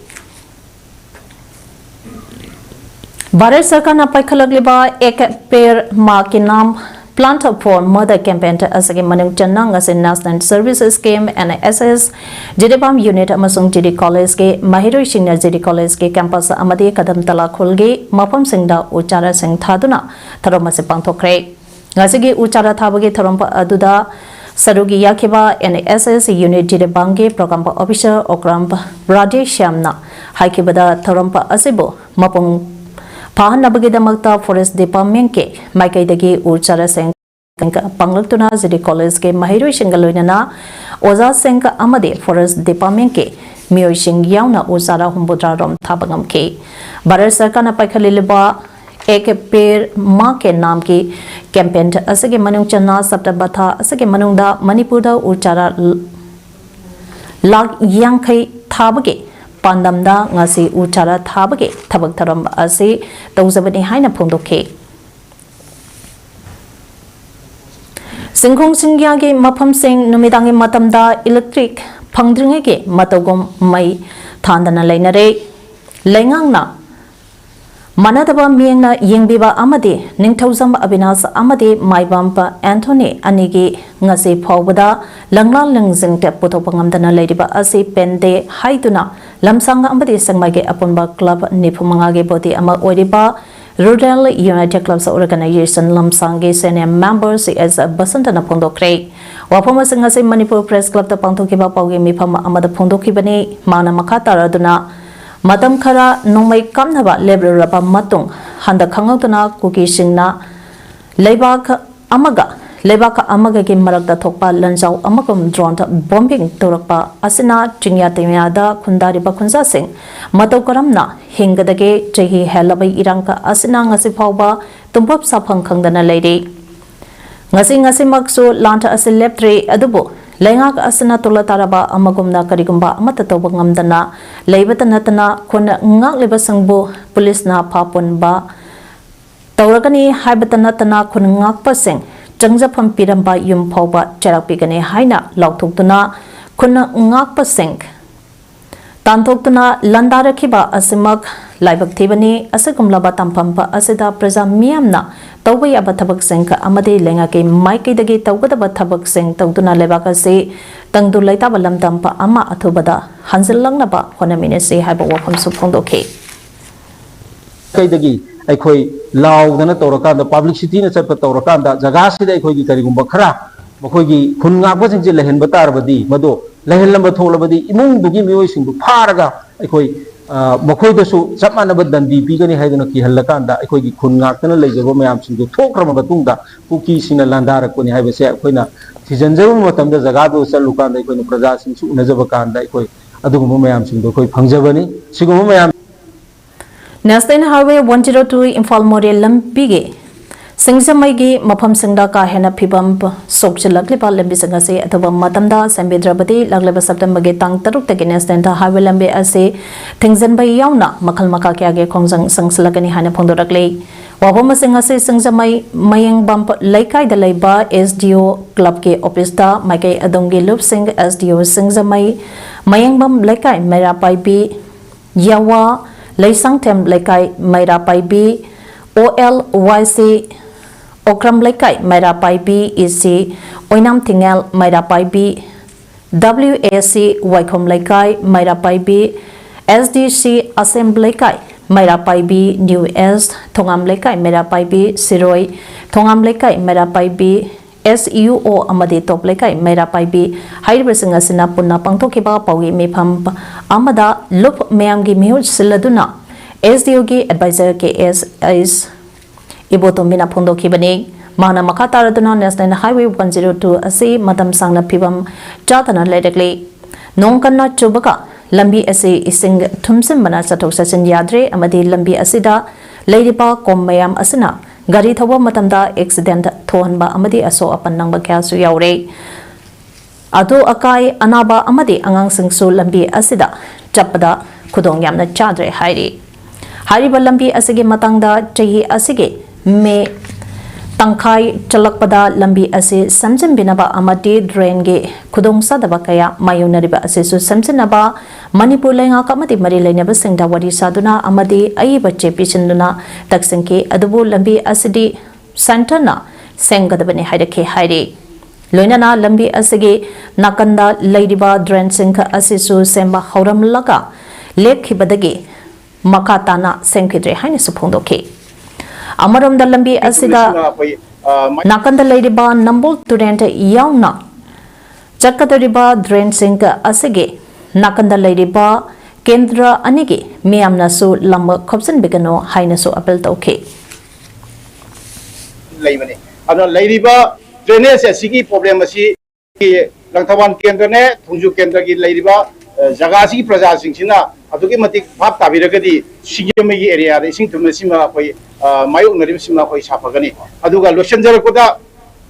ꯚꯥꯔꯠ ꯁꯔꯀꯥꯔꯅ ꯄꯥꯏꯈꯠꯂꯛꯂꯤꯕ ꯑꯦꯛ ꯄꯦꯔ ꯃꯥ ꯀꯦ ꯅꯥꯝ, Plant for Mother campaign ꯑꯁꯤꯒꯤ ꯃꯅꯨꯡ ꯆꯟꯅ ꯉꯁꯤ National Service Scheme, NSS, Jiribam unit ꯑꯃꯁꯨꯡ ꯖꯤꯔꯤ Collegeꯀꯤ ꯃꯍꯩꯔꯣꯏꯁꯤꯡꯅ ꯖꯤꯔꯤ Collegeꯀꯤ campus ꯑꯃꯗꯤ ꯀꯗꯝꯇꯂꯥ ꯈꯨꯜꯒꯤ ꯃꯐꯝꯁꯤꯡꯗ ꯎ ꯆꯥꯔꯥꯁꯤꯡ ꯊꯥꯗꯨꯅ ꯊꯧꯔꯝ ꯑꯁꯤ ꯄꯥꯡꯊꯣꯛꯈ꯭ꯔꯦ꯫ ꯉꯁꯤꯒꯤ ꯎ ꯆꯥꯔꯥ ꯊꯥꯕꯒꯤ ꯊꯧꯔꯝ ꯑꯗꯨꯗ ꯁꯔꯨꯛ ꯌꯥꯈꯤꯕ NSS unit ꯖꯤꯔꯤꯕꯥꯝꯒꯤ Program Officer ꯑꯣꯀ꯭ꯔꯥꯝ ꯔꯥꯙꯦꯁ꯭ꯌꯥꯝꯅ ꯍꯥꯏꯈꯤꯕꯗ, ꯊꯧꯔꯝ ꯑꯁꯤꯕꯨ ꯃꯄꯨꯡ ꯐꯥꯍꯟꯅꯕꯒꯤꯗꯃꯛꯇ Forest Departmentꯀꯤ ꯃꯥꯏꯀꯩꯗꯒꯤ ꯎ ꯆꯥꯔꯥꯁꯤꯡ ꯄꯥꯡꯂꯛꯇꯨꯅ ꯖꯤꯔꯤ Collegeꯀꯤ ꯃꯍꯩꯔꯣꯏꯁꯤꯡꯒ ꯂꯣꯏꯅꯅ ꯑꯣꯖꯥꯁꯤꯡ ꯑꯃꯗꯤ Forest Departmentꯀꯤ ꯃꯤꯑꯣꯏꯁꯤꯡ ꯌꯥꯎꯅ ꯎ ꯆꯥꯔꯥ ꯍꯨꯝꯐꯨꯇꯔꯥ ꯔꯣꯝ ꯊꯥꯕ ꯉꯝꯈꯤ꯫ ꯚꯥꯔꯠ ꯁꯔꯀꯥꯔꯅ ꯄꯥꯏꯈꯠꯂꯤꯕ ꯑꯦꯛ ꯄꯦꯔ ꯃꯥ ꯀꯦ ꯅꯥꯝꯒꯤ campaign ꯑꯁꯤꯒꯤ ꯃꯅꯨꯡ ꯆꯟꯅ September ꯊꯥ ꯑꯁꯤꯒꯤ ꯃꯅꯨꯡꯗ ꯃꯅꯤꯄꯨꯔꯗ ꯎ ꯆꯥꯔꯥ ꯂꯥꯈ ꯌꯥꯡꯈꯩ ꯊꯥꯕꯒꯤ ꯄꯥꯟꯗꯝꯗ ꯉꯁꯤ ꯎ ꯆꯥꯔꯥ ꯊꯥꯕꯒꯤ ꯊꯕꯛ ꯊꯧꯔꯝ ꯑꯁꯤ ꯇꯧꯖꯕꯅꯤ ꯍꯥꯏꯅ ꯐꯣꯡꯗꯣꯛꯈꯤ꯫ ꯆꯤꯡꯈꯣꯡ ꯆꯤꯡꯌꯥꯒꯤ ꯃꯐꯝꯁꯤꯡ ꯅꯨꯃꯤꯗꯥꯡꯒꯤ ꯃꯇꯝꯗ electric ꯐꯪꯗ꯭ꯔꯤꯉꯩꯒꯤ ꯃꯇꯧꯒꯨꯝ ꯃꯩ ꯊꯥꯟꯗꯅ ꯂꯩꯅꯔꯦ꯫ ꯂꯩꯉꯥꯛꯅ ꯃꯥꯟꯅꯗꯕ ꯃꯤꯠꯌꯦꯡꯅ ꯌꯦꯡꯕꯤꯕ ꯑꯃꯗꯤ ꯅꯤꯡꯊꯧꯖꯝ ꯑꯕꯤꯅꯥꯁ ꯑꯃꯗꯤ ꯃꯥꯏꯕꯝ ꯑꯦꯟꯊꯣꯅꯤ ꯑꯅꯤꯒꯤ ꯉꯁꯤ ꯐꯥꯎꯕꯗ ꯂꯪꯂꯥ ꯂꯪꯖꯤꯡ ꯄꯨꯊꯣꯛꯄ ꯉꯝꯗꯅ ꯂꯩꯔꯤꯕ ꯑꯁꯤ ꯄꯦꯟꯗꯦ ꯍꯥꯏꯗꯨꯅ ꯂꯝꯁꯥꯡ ꯑꯃꯗꯤ ꯁꯦꯛꯃꯥꯏꯒꯤ ꯑꯄꯨꯟꯕ club ꯅꯤꯐꯨ ꯃꯉꯥꯒꯤ body ꯑꯃ ꯑꯣꯏꯔꯤꯕ Rural United Clubs Organization ꯂꯝꯁꯥꯡꯒꯤ senior member C S ꯕꯁꯟꯇꯅ ꯐꯣꯡꯗꯣꯛꯈ꯭ꯔꯦ꯫ ꯋꯥꯐꯝ ꯑꯁꯤ ꯉꯁꯤ ꯃꯅꯤꯄꯨꯔ Press Clubꯇ ꯄꯥꯡꯊꯣꯛꯈꯤꯕ ꯄꯥꯎꯒꯤ ꯃꯤꯐꯝ ꯑꯃꯗ ꯐꯣꯡꯗꯣꯛꯈꯤꯕꯅꯤ꯫ ꯃꯥꯅ ꯃꯈꯥ ꯇꯥꯔꯗꯨꯅ, ꯃꯇꯝ ꯈꯔ ꯅꯣꯡꯃꯩ ꯀꯥꯞꯅꯕ ꯂꯦꯞꯂꯨꯔꯕ ꯃꯇꯨꯡ, ꯍꯟꯗꯛ ꯈꯪꯍꯧꯗꯅ ꯀꯨꯀꯤꯁꯤꯡꯅ ꯂꯩꯕꯥꯛ ꯑꯃꯒ ꯂꯩꯕꯥꯛ ꯑꯃꯒꯒꯤ ꯃꯔꯛꯇ ꯊꯣꯛꯄ ꯂꯥꯟꯖꯥꯎ ꯑꯃꯒꯨꯝ drone bombing ꯇꯧꯔꯛꯄ ꯑꯁꯤꯅ ꯆꯤꯡꯌꯥ ꯇꯝꯌꯥꯗ ꯈꯨꯟꯗꯥꯔꯤꯕ ꯈꯨꯟꯖꯥꯁꯤꯡ ꯃꯇꯧ ꯀꯔꯝꯅ ꯍꯤꯡꯒꯗꯒꯦ? ꯆꯍꯤ ꯍꯦꯜꯂꯕ ꯏꯔꯥꯡ ꯑꯁꯤꯅ ꯉꯁꯤ ꯐꯥꯎꯕ ꯇꯨꯝꯐꯝ ꯆꯥꯐꯝ ꯈꯪꯗꯅ ꯂꯩꯔꯤ꯫ ꯉꯁꯤ ꯉꯁꯤꯃꯛꯁꯨ ꯂꯥꯟ ꯑꯁꯤ ꯂꯦꯞꯇ꯭ꯔꯤ, ꯑꯗꯨꯕꯨ ꯂꯩꯉꯥꯛ ꯑꯁꯤꯅ ꯇꯨꯂ ꯇꯥꯔꯕ ꯑꯃꯒꯨꯝꯅ ꯀꯔꯤꯒꯨꯝꯕ ꯑꯃꯠꯇ ꯇꯧꯕ ꯉꯝꯗꯅ ꯂꯩꯕꯇ ꯅꯠꯇꯅ ꯈꯨꯟ ꯉꯥꯛꯂꯤꯕꯁꯤꯡꯕꯨ ꯄꯨꯂꯤꯁꯅ ꯐꯥ ꯄꯨꯟꯕ ꯇꯧꯔꯒꯅꯤ ꯍꯥꯏꯕꯇ ꯅꯠꯇꯅ ꯈꯨꯟ ꯉꯥꯛꯄꯁꯤꯡ ꯆꯪꯖꯐꯝ ꯄꯤꯔꯝꯕ ꯌꯨꯝ ꯐꯥꯎꯕ ꯆꯩꯔꯥꯛ ꯄꯤꯒꯅꯤ ꯍꯥꯏꯅ ꯂꯥꯎꯊꯣꯛꯇꯨꯅ ꯈꯨꯟ ꯉꯥꯛꯄꯁꯤꯡ ꯇꯥꯟꯊꯣꯛꯇꯨꯅ ꯂꯥꯟꯗꯥꯔꯛꯈꯤꯕ ꯑꯁꯤꯃꯛ ꯂꯥꯏꯕꯛ ꯊꯤꯕꯅꯤ꯫ ꯑꯁꯤꯒꯨꯝꯂꯕ ꯇꯝꯐꯝ ꯑꯁꯤꯗ ꯄ꯭ꯔꯖꯥ ꯃꯤꯌꯥꯝꯅ ꯇꯧꯕ ꯌꯥꯕ ꯊꯕꯛꯁꯤꯡ ꯑꯃꯗꯤ ꯂꯩꯉꯥꯛꯀꯤ ꯃꯥꯏꯀꯩꯗꯒꯤ ꯇꯧꯒꯗꯕ ꯊꯕꯛꯁꯤꯡ ꯇꯧꯗꯨꯅ ꯂꯩꯕꯥꯛ ꯑꯁꯤ ꯇꯪꯗꯨ ꯂꯩꯇꯥꯕ ꯂꯝꯗꯝ ꯑꯃ ꯑꯊꯨꯕꯗ ꯍꯟꯖꯤꯜꯂꯛꯅꯕ ꯍꯣꯠꯅꯃꯤꯟꯅꯁꯤ ꯍꯥꯏꯕ ꯋꯥꯐꯝꯁꯨ ꯐꯣꯡꯗꯣꯛꯈꯤ꯫ ꯀꯩꯗꯒꯤ ꯑꯩꯈꯣꯏ ꯂꯥꯎꯗꯅ ꯇꯧꯔꯀꯥꯟꯗ, ꯄꯕ꯭ꯂꯤꯁꯤꯇꯤꯅ ꯆꯠꯄ ꯇꯧꯔꯀꯥꯟꯗ, ꯖꯒꯥꯁꯤꯗ ꯑꯩꯈꯣꯏꯒꯤ ꯀꯔꯤꯒꯨꯝꯕ ꯈꯔ ꯃꯈꯣꯏꯒꯤ ꯈꯨꯟ ꯉꯥꯛꯄꯁꯤꯡꯁꯦ ꯂꯩꯍꯟꯕ ꯇꯥꯔꯕꯗꯤ, ꯃꯗꯣ ꯂꯩꯍꯜꯂꯝꯕ ꯊꯣꯛꯂꯕꯗꯤ ꯏꯃꯨꯡꯗꯨꯒꯤ ꯃꯤꯑꯣꯏꯁꯤꯡꯗꯨ ꯐꯥꯔꯒ ꯑꯩꯈꯣꯏ, ꯑ, ꯃꯈꯣꯏꯗꯁꯨ ꯆꯞ ꯃꯥꯟꯅꯕ ꯗꯟꯗꯤ ꯄꯤꯒꯅꯤ ꯍꯥꯏꯗꯨꯅ ꯀꯤꯍꯜꯂꯀꯥꯟꯗ, ꯑꯩꯈꯣꯏꯒꯤ ꯈꯨꯟ ꯉꯥꯛꯇꯅ ꯂꯩꯖꯕ ꯃꯌꯥꯝꯁꯤꯡꯗꯨ ꯊꯣꯛꯈ꯭ꯔꯕ ꯃꯇꯨꯡꯗ ꯀꯨꯀꯤꯁꯤꯡꯅ ꯂꯥꯟꯗꯥꯔꯛꯄꯅꯤ ꯍꯥꯏꯕꯁꯦ ꯑꯩꯈꯣꯏꯅ ꯊꯤꯖꯤꯟꯖꯔꯨꯕ ꯃꯇꯝꯗ, ꯖꯒꯥꯗꯨꯗ ꯆꯠꯂꯨꯀꯥꯟꯗ ꯑꯩꯈꯣꯏꯅ ꯄ꯭ꯔꯖꯥꯁꯤꯡꯁꯨ ꯎꯅꯖꯕ ꯀꯥꯟꯗ ꯑꯩꯈꯣꯏ ꯑꯗꯨꯒꯨꯝꯕ ꯃꯌꯥꯝꯁꯤꯡꯗꯣ ꯑꯩꯈꯣꯏ ꯐꯪꯖꯕꯅꯤ꯫ ꯁꯤꯒꯨꯝꯕ ꯃꯌꯥꯝ National Highway one zero two Imphal ꯃꯣꯔꯦ ꯂꯝꯕꯤꯒꯤ ꯁꯤꯡꯖꯃꯩꯒꯤ ꯃꯐꯝꯁꯤꯡꯗ ꯀꯥ ꯍꯦꯟꯅ ꯐꯤꯕꯝ ꯁꯣꯛꯆꯤꯜꯂꯛꯂꯤꯕ ꯂꯝꯕꯤꯁꯤꯡ ꯑꯁꯤ ꯑꯊꯨꯕ ꯃꯇꯝꯗ ꯁꯦꯝꯕꯤꯗ꯭ꯔꯕꯗꯤ ꯂꯥꯛꯂꯤꯕ ꯁꯦꯞꯇꯦꯝꯕꯔꯒꯤ ꯇꯥꯡ ꯇꯔꯨꯛꯇꯒꯤ National Highway ꯂꯝꯕꯤ ꯑꯁꯤ ꯊꯤꯡꯖꯤꯟꯕ ꯌꯥꯎꯅ ꯃꯈꯜ ꯃꯈꯥ ꯀꯌꯥꯒꯤ ꯈꯣꯡꯖꯪ ꯆꯪꯁꯤꯜꯂꯛꯀꯅꯤ ꯍꯥꯏꯅ ꯐꯣꯡꯗꯣꯔꯛꯂꯤ꯫ ꯋꯥꯐꯝ ꯑꯁꯤꯡ ꯑꯁꯤ ꯁꯤꯡꯖꯃꯩ ꯃꯌꯦꯡꯕꯝ ꯂꯩꯀꯥꯏꯗ ꯂꯩꯕ S D O club ꯀꯤ office ꯇ ꯃꯥꯏꯀꯩ ꯑꯗꯣꯝꯒꯤ ꯂꯨꯞꯁꯤꯡ S D O ꯁꯤꯡꯖꯃꯩ ꯃꯌꯦꯡꯕꯝ ꯂꯩꯀꯥꯏ ꯃꯩꯔꯥ ꯄꯥꯏꯕꯤ ꯌꯥꯋꯥ ꯂꯩꯁꯥꯡꯊꯦꯝ ꯂꯩꯀꯥꯏ ꯃꯩꯔꯥ ꯄꯥꯏꯕꯤ, O L Y C Okram ꯂꯩꯀꯥꯏ ꯃꯩꯔꯥ ꯄꯥꯏꯕꯤ, E C Oinam ꯊꯤꯉꯦꯜ ꯃꯩꯔꯥ ꯄꯥꯏꯕꯤ, W A C ꯋꯥꯏꯈꯣꯝ ꯂꯩꯀꯥꯏ ꯃꯩꯔꯥ ꯄꯥꯏꯕꯤ, S D C ꯑꯁꯦꯝ ꯂꯩꯀꯥꯏ ꯃꯩꯔꯥ ꯄꯥꯏꯕꯤ, New S ꯊꯣꯉꯥꯝ ꯂꯩꯀꯥꯏ ꯃꯩꯔꯥ ꯄꯥꯏꯕꯤ, ꯁꯤꯔꯣꯏ ꯊꯣꯉꯥꯝ ꯂꯩꯀꯥꯏ ꯃꯩꯔꯥ ꯄꯥꯏꯕꯤ, S U O ꯑꯃꯗꯤ ꯇꯣꯞ ꯂꯩꯀꯥꯏ ꯃꯩꯔꯥ ꯄꯥꯏꯕꯤ ꯍꯥꯏꯔꯤꯕꯁꯤꯡ ꯑꯁꯤꯅ ꯄꯨꯟꯅ ꯄꯥꯡꯊꯣꯛꯈꯤꯕ ꯄꯥꯎꯒꯤ ꯃꯤꯐꯝ ꯑꯃꯗ ꯂꯨꯞ ꯃꯌꯥꯝꯒꯤ ꯃꯤꯍꯨꯠ ꯁꯤꯜꯂꯗꯨꯅ S D O ꯒꯤ advisor K S ꯑꯩꯁ ꯏꯕꯣꯇꯣꯝꯕꯤꯅ ꯐꯣꯡꯗꯣꯛꯈꯤꯕꯅꯤ꯫ ꯃꯍꯥꯛꯅ ꯃꯈꯥ ꯇꯥꯔꯗꯨꯅ National Highway one zero two ꯑꯁꯤ ꯃꯇꯝ ꯁꯥꯡꯅ ꯐꯤꯕꯝ ꯆꯥꯗꯅ ꯂꯩꯔꯛꯂꯤ꯫ ꯅꯣꯡ ꯀꯟꯅ ꯆꯨꯕꯒ ꯂꯝꯕꯤ ꯑꯁꯤ ꯏꯁꯤꯡ ꯊꯨꯝꯖꯤꯟꯕꯅ ꯆꯠꯊꯣꯛ ꯆꯠꯁꯤꯟ ꯌꯥꯗ꯭ꯔꯦ ꯑꯃꯗꯤ ꯂꯝꯕꯤ ꯑꯁꯤꯗ ꯂꯩꯔꯤꯕ ꯀꯣꯝ ꯃꯌꯥꯝ ꯑꯁꯤꯅ ꯒꯥꯔꯤ ꯊꯧꯕ ꯃꯇꯝꯗ accident ꯊꯣꯛꯍꯟꯕ ꯑꯃꯗꯤ ꯑꯁꯣꯛ ꯑꯄꯟ ꯅꯪꯕ ꯀꯌꯥꯁꯨ ꯌꯥꯎꯔꯦ꯫ ꯑꯇꯣ ꯑꯀꯥꯏ, ꯑꯅꯥꯕ ꯑꯃꯗꯤ ꯑꯉꯥꯡꯁꯤꯡꯁꯨ ꯂꯝꯕꯤ ꯑꯁꯤꯗ ꯆꯠꯄꯗ ꯈꯨꯗꯣꯡ ꯌꯥꯝꯅ ꯆꯥꯗ꯭ꯔꯦ ꯍꯥꯏꯔꯤ꯫ ꯍꯥꯏꯔꯤꯕ ꯂꯝꯕꯤ ꯑꯁꯤꯒꯤ ꯃꯇꯥꯡꯗ ꯆꯍꯤ ꯑꯁꯤꯒꯤ ꯃꯦ ꯇꯪꯈꯥꯏ ꯆꯜꯂꯛꯄꯗ ꯂꯝꯕꯤ ꯑꯁꯤ ꯁꯦꯝꯖꯤꯟꯕꯤꯅꯕ ꯑꯃꯗꯤ ꯗ꯭ꯔꯦꯟꯒꯤ ꯈꯨꯗꯣꯡꯆꯥꯗꯕ ꯀꯌꯥ ꯃꯥꯌꯣꯛꯅꯔꯤꯕ ꯑꯁꯤꯁꯨ ꯁꯦꯝꯖꯤꯟꯅꯕ ꯃꯅꯤꯄꯨꯔ ꯂꯩꯉꯥꯛ ꯑꯃꯗꯤ ꯃꯔꯤ ꯂꯩꯅꯕꯁꯤꯡꯗ ꯋꯥꯔꯤ ꯁꯥꯗꯨꯅ ꯑꯃꯗꯤ ꯑꯏꯕ ꯆꯦ ꯄꯤꯁꯤꯟꯗꯨꯅ ꯇꯛꯁꯤꯟꯈꯤ꯫ ꯑꯗꯨꯕꯨ ꯂꯝꯕꯤ ꯑꯁꯤꯗꯤ ꯁꯦꯟꯇꯔꯅ ꯁꯦꯝꯒꯗꯕꯅꯤ ꯍꯥꯏꯔꯛꯈꯤ ꯍꯥꯏꯔꯤ꯫ ꯂꯣꯏꯅꯅ ꯂꯝꯕꯤ ꯑꯁꯤꯒꯤ ꯅꯥꯀꯟꯗ ꯂꯩꯔꯤꯕ ꯗ꯭ꯔꯦꯟꯁꯤꯡ ꯑꯁꯤꯁꯨ ꯁꯦꯝꯕ ꯍꯧꯔꯝꯂꯒ ꯂꯦꯞꯈꯤꯕꯗꯒꯤ ꯃꯈꯥ ꯇꯥꯅ ꯁꯦꯝꯈꯤꯗ꯭ꯔꯦ ꯍꯥꯏꯅꯁꯨ ꯐꯣꯡꯗꯣꯛꯈꯤ꯫ ꯑꯃꯔꯣꯝꯗ ꯂꯝꯕꯤ ꯑꯁꯤꯗ ꯅꯥꯀꯟꯗ ꯂꯩꯔꯤꯕ ꯅꯝꯕꯣꯜ ꯇꯨꯔꯦꯟ ꯌꯥꯎꯅ ꯆꯠꯀꯗꯧꯔꯤꯕ ꯗ꯭ꯔꯦꯟꯁꯤꯡ ꯑꯁꯤꯒꯤ ꯅꯥꯀꯟꯗ ꯂꯩꯔꯤꯕ ꯀꯦꯟꯗ꯭ꯔ ꯑꯅꯤꯒꯤ ꯃꯤꯌꯥꯝꯅꯁꯨ ꯂꯝ ꯈꯣꯞꯆꯤꯟꯕꯤꯒꯅꯨ ꯍꯥꯏꯅꯁꯨ ꯑꯄꯤꯜ ꯇꯧꯈꯤ꯫ ꯂꯩꯕꯅꯤ꯫ ꯑꯗꯨꯅ ꯂꯩꯔꯤꯕ ꯗ꯭ꯔꯦꯅꯦꯖ ꯑꯁꯤꯒꯤ ꯄ꯭ꯔꯣꯕ꯭ꯂꯦꯝ ꯑꯁꯤ ꯂꯪꯊꯕꯥꯜ ꯀꯦꯟꯗ꯭ꯔꯅꯦ, ꯊꯣꯡꯖꯨ ꯀꯦꯟꯗ꯭ꯔꯒꯤ ꯂꯩꯔꯤꯕ, ꯑ, ꯖꯒꯥꯁꯤꯒꯤ ꯄ꯭ꯔꯖꯥꯁꯤꯡꯁꯤꯅ ꯑꯗꯨꯛꯀꯤ ꯃꯇꯤꯛ ꯚꯥꯞ ꯇꯥꯕꯤꯔꯒꯗꯤ ꯁꯤꯡꯖꯃꯩꯒꯤ ꯑꯦꯔꯤꯌꯥꯗ ꯏꯁꯤꯡ ꯊꯨꯝꯕꯁꯤꯃ ꯑꯩꯈꯣꯏ, ꯑ, ꯃꯥꯌꯣꯛꯅꯔꯤꯕꯁꯤꯃ ꯑꯩꯈꯣꯏ ꯁꯥꯐꯒꯅꯤ꯫ ꯑꯗꯨꯒ ꯂꯣꯏꯁꯤꯟꯖꯔꯛꯄꯗ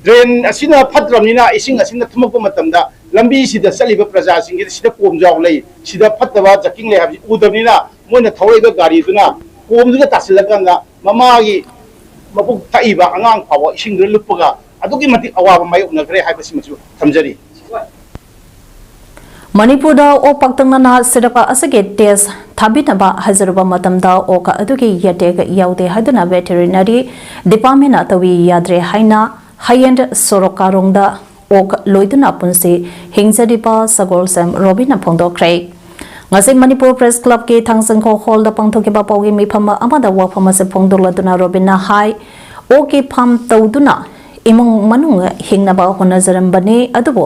ꯗ꯭ꯔꯦꯟ ꯑꯁꯤꯅ ꯐꯠꯇ꯭ꯔꯕꯅꯤꯅ ꯏꯁꯤꯡ ꯑꯁꯤꯅ ꯊꯨꯝꯃꯛꯄ ꯃꯇꯝꯗ ꯂꯝꯕꯤꯁꯤꯗ ꯆꯠꯂꯤꯕ ꯄ꯭ꯔꯖꯥꯁꯤꯡꯁꯤꯗ ꯁꯤꯗ ꯀꯣꯝꯖꯥꯎ ꯂꯩ, ꯁꯤꯗ ꯐꯠꯇꯕ ꯖꯀꯤꯡ ꯂꯩ ꯍꯥꯏꯕꯁꯤ ꯎꯗꯕꯅꯤꯅ ꯃꯣꯏꯅ ꯊꯧꯔꯛꯏꯕ ꯒꯥꯔꯤꯗꯨꯅ ꯀꯣꯝꯗꯨꯗ ꯇꯥꯁꯤꯜꯂꯀꯥꯟꯗ ꯃꯃꯥꯒꯤ ꯃꯕꯨꯛ ꯊꯛꯏꯕ ꯑꯉꯥꯡ ꯐꯥꯎꯕ ꯏꯁꯤꯡꯗꯨꯗ ꯂꯨꯞꯄꯒ ꯑꯗꯨꯛꯀꯤ ꯃꯇꯤꯛ ꯑꯋꯥꯕ ꯃꯥꯌꯣꯛꯅꯈ꯭ꯔꯦ ꯍꯥꯏꯕꯁꯤꯃꯁꯨ ꯊꯝꯖꯔꯤ꯫ ꯃꯅꯤꯄꯨꯔꯗ ꯑꯣꯛ ꯄꯥꯛꯇꯛꯅꯅ ꯁꯤꯔꯛꯄ ꯑꯁꯤꯒꯤ ꯇꯦꯁ ꯊꯥꯕꯤꯅꯕ ꯍꯥꯏꯖꯔꯨꯕ ꯃꯇꯝꯗ ꯑꯣꯛ ꯑꯗꯨꯒꯤ ꯌꯥꯇꯦꯛ ꯌꯥꯎꯗꯦ ꯍꯥꯏꯗꯨꯅ ꯚꯦꯇꯦꯔꯤꯅꯔꯤ ꯗꯤꯄꯥꯔꯠꯃꯦꯟꯅ ꯇꯧꯕꯤ ꯌꯥꯗ꯭ꯔꯦ ꯍꯥꯏꯅ ꯍꯌꯦꯟ ꯁꯣꯔꯣꯛ ꯀꯥꯔꯣꯡꯗ ꯑꯣꯛ ꯂꯣꯏꯗꯨꯅ ꯄꯨꯟꯁꯤ ꯍꯤꯡꯖꯔꯤꯕ ꯁꯒꯣꯜꯁꯦꯝ ꯔꯣꯕꯤꯟꯅ ꯐꯣꯡꯗꯣꯛꯈ꯭ꯔꯦ꯫ ꯉꯁꯤ ꯃꯅꯤꯄꯨꯔ ꯄ꯭ꯔꯦꯁ ꯀ꯭ꯂꯕꯀꯤ ꯊꯥꯡꯖꯪꯈꯣ ꯍꯣꯜꯗ ꯄꯥꯡꯊꯣꯛꯈꯤꯕ ꯄꯥꯎꯒꯤ ꯃꯤꯐꯝ ꯑꯃꯗ ꯋꯥꯐꯝ ꯑꯁꯤ ꯐꯣꯡꯗꯣꯛꯂꯗꯨꯅ ꯔꯣꯕꯤꯟꯅ ꯍꯥꯏ, ꯑꯣꯛꯀꯤ ꯐꯥꯝ ꯇꯧꯗꯨꯅ ꯏꯃꯨꯡ ꯃꯅꯨꯡ ꯍꯤꯡꯅꯕ ꯍꯣꯠꯅꯖꯔꯝꯕꯅꯤ, ꯑꯗꯨꯕꯨ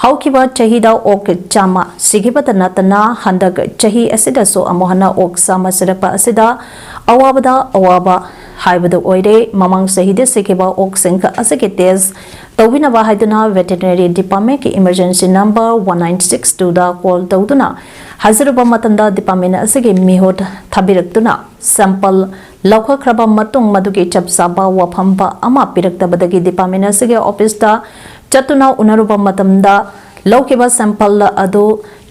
ꯍꯧꯈꯤꯕ ꯆꯍꯤꯗ ꯑꯣꯛ ꯆꯥꯝꯃ ꯁꯤꯈꯤꯕꯇ ꯅꯠꯇꯅ ꯍꯟꯗꯛ ꯆꯍꯤ ꯑꯁꯤꯗꯁꯨ ꯑꯃꯨꯛ ꯍꯟꯅ ꯑꯣꯛ ꯆꯥꯝꯃ ꯁꯤꯔꯛꯄ ꯑꯁꯤꯗ ꯑꯋꯥꯕꯗ ꯑꯋꯥꯕ ꯍꯥꯏꯕꯗꯨ ꯑꯣꯏꯔꯦ꯫ ꯃꯃꯥꯡ ꯆꯍꯤꯗ ꯁꯤꯈꯤꯕ ꯑꯣꯛꯁꯤꯡ ꯑꯁꯤꯒꯤ ꯇꯦꯁ ꯇꯧꯕꯤꯅꯕ ꯍꯥꯏꯗꯨꯅ ꯚꯦꯇꯦꯔꯤꯅꯔꯤ ꯗꯤꯄꯥꯔꯠꯃꯦꯟꯠꯀꯤ emergency number one nine six ꯇꯨꯗ ꯀꯣꯜ ꯇꯧꯗꯨꯅ ꯍꯥꯏꯖꯔꯨꯕ ꯃꯇꯝꯗ ꯗꯤꯄꯥꯔꯠꯃꯦꯟꯠ ꯑꯁꯤꯒꯤ ꯃꯤꯍꯨꯠ ꯊꯥꯕꯤꯔꯛꯇꯨꯅ ꯁꯦꯝꯄꯜ ꯂꯧꯈꯠꯈ꯭ꯔꯕ ꯃꯇꯨꯡ ꯃꯗꯨꯒꯤ ꯆꯞ ꯆꯥꯕ ꯋꯥꯐꯝ ꯑꯃ ꯄꯤꯔꯛꯇꯕꯗꯒꯤ ꯗꯤꯄꯥꯔꯠꯃꯦꯟꯠ ꯑꯁꯤꯒꯤ ꯑꯣꯐꯤꯁꯇ ꯆꯠꯇꯨꯅ ꯎꯅꯔꯨꯕ ꯃꯇꯝꯗ ꯂꯧꯈꯤꯕ sample ꯑꯗꯨ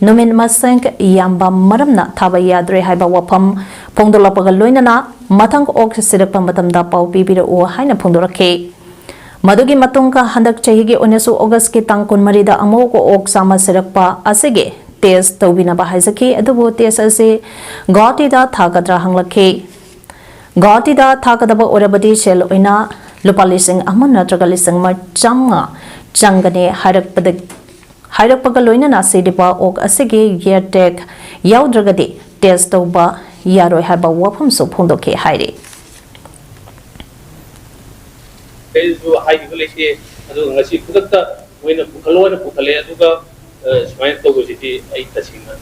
ꯅꯨꯃꯤꯠ ꯃꯁꯤꯡ ꯌꯥꯝꯕ ꯃꯔꯝꯅ ꯊꯥꯕ ꯌꯥꯗ꯭ꯔꯦ ꯍꯥꯏꯕ ꯋꯥꯐꯝ ꯐꯣꯡꯗꯣꯛꯂꯛꯄꯒ ꯂꯣꯏꯅꯅ ꯃꯊꯪ ꯑꯣꯛ ꯁꯤꯔꯛꯄ ꯃꯇꯝꯗ ꯄꯥꯎ ꯄꯤꯕꯤꯔꯛꯎ ꯍꯥꯏꯅ ꯐꯣꯡꯗꯣꯔꯛꯈꯤ꯫ ꯃꯗꯨꯒꯤ ꯃꯇꯨꯡꯗ ꯍꯟꯗꯛ ꯆꯍꯤꯒꯤ ꯑꯣꯏꯅꯁꯨ Augustꯀꯤ ꯇꯥꯡ ꯀꯨꯟꯃꯔꯤꯗ ꯑꯃꯨꯛ ꯑꯣꯛ ꯆꯥꯝꯃ ꯁꯤꯔꯛꯄ ꯑꯁꯤꯒꯤ test ꯇꯧꯕꯤꯅꯕ ꯍꯥꯏꯖꯈꯤ꯫ ꯑꯗꯨꯕꯨ test ꯑꯁꯤ ꯒꯨꯋꯥꯍꯥꯇꯤꯗ ꯊꯥꯒꯗ꯭ꯔꯥ ꯍꯪꯂꯛꯈꯤ꯫ ꯒꯨꯋꯥꯍꯥꯇꯤꯗ ꯊꯥꯒꯗꯕ ꯑꯣꯏꯔꯕꯗꯤ ꯁꯦꯜ ꯑꯣꯏꯅ ꯂꯨꯄꯥ ꯂꯤꯁꯤꯡ ꯑꯃ ꯅꯠꯇ꯭ꯔꯒ ꯂꯤꯁꯤꯡ ꯑꯃ ꯆꯥꯝꯃꯉꯥ ꯆꯪꯒꯅꯤ ꯍꯥꯏꯔꯛꯄꯗ-, ꯍꯥꯏꯔꯛꯄꯒ ꯂꯣꯏꯅꯅ ꯁꯤꯔꯤꯕ ꯑꯣꯛ ꯑꯁꯤꯒꯤ ear tag ꯌꯥꯎꯗ꯭ꯔꯒꯗꯤ test ꯇꯧꯕ ꯌꯥꯔꯣꯏ ꯍꯥꯏꯕ ꯋꯥꯐꯝꯁꯨ ꯐꯣꯡꯗꯣꯛꯈꯤ ꯍꯥꯏꯔꯤ꯫ ꯀꯩꯁꯨ ꯍꯥꯏꯈꯤꯕ ꯂꯩꯇꯦ꯫ ꯑꯗꯨꯒ ꯉꯁꯤ ꯈꯨꯗꯛꯇ ꯃꯣꯏꯅ ꯄꯨꯈꯠꯂꯣꯅ ꯄꯨꯈꯠꯂꯦ꯫ ꯑꯗꯨꯒ, ꯑ, ꯁꯨꯃꯥꯏꯅ ꯇꯧꯕꯁꯤꯗꯤ ꯑꯩ ꯇꯁꯦꯡꯅ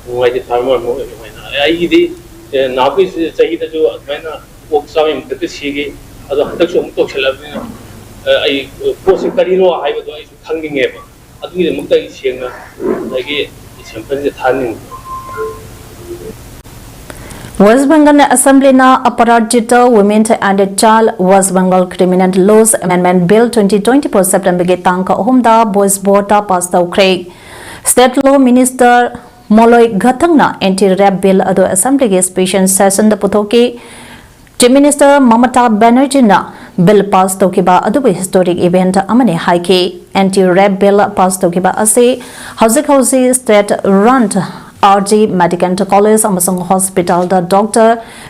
ꯅꯨꯡꯉꯥꯏꯇꯦ꯫ Farmer ꯑꯃ ꯑꯣꯏꯅ ꯅꯨꯡꯉꯥꯏꯅ ꯑꯩꯒꯤꯗꯤ, ꯑ, ꯅꯍꯥꯟꯒꯤ ꯆꯍꯤꯗꯁꯨ ꯑꯗꯨꯃꯥꯏꯅ ꯑꯣꯛ ꯆꯥꯝꯃꯩ ꯃꯊꯛꯇ ꯁꯤꯈꯤ꯫ ꯑꯗꯣ ꯍꯟꯗꯛꯁꯨ ꯑꯃꯨꯛ ꯇꯧꯁꯜꯂꯛꯑꯕꯅꯤꯅ, ꯑ, ꯑꯩ, ꯑ, ꯄꯣꯠꯁꯦ ꯀꯔꯤꯅꯣ ꯍꯥꯏꯕꯗꯣ ꯑꯩꯁꯨ ꯈꯪꯅꯤꯡꯉꯦꯕ꯫ ꯑꯗꯨꯒꯤꯗꯃꯛꯇ ꯑꯩ ꯁꯦꯡꯅ ꯉꯁꯥꯏꯒꯤ sampleꯁꯦ ꯊꯥꯍꯟꯅꯤꯡꯕ꯫ West Bengal Assemblyꯅ Aparajita Women and Child West Bengal Criminal Laws Amendment Bill twenty twenty-four Septemberꯒꯤ ꯇꯥꯡ ꯑꯍꯨꯝꯗ voice voteꯇ pass ꯇꯧꯈ꯭ꯔꯦ꯫ State Law Minister ꯃꯣꯂꯣꯏ ꯘꯇꯪꯅ anti rape bill ꯑꯗꯨ Assemblyꯒꯤ special sessionꯗ ꯄꯨꯊꯣꯛꯈꯤ꯫ Chief Minister ꯃꯃꯇꯥ ꯕꯦꯅꯔꯖꯤꯅ bill pass ꯇꯧꯈꯤꯕ ꯑꯗꯨꯕꯨ historic event ꯑꯃꯅꯤ ꯍꯥꯏꯈꯤ꯫ Anti rape bill pass ꯇꯧꯈꯤꯕ ꯑꯁꯤ ꯍꯧꯖꯤꯛ ꯍꯧꯖꯤꯛ state run R G Medical College ꯑꯃꯁꯨꯡ hospitalꯗ doctor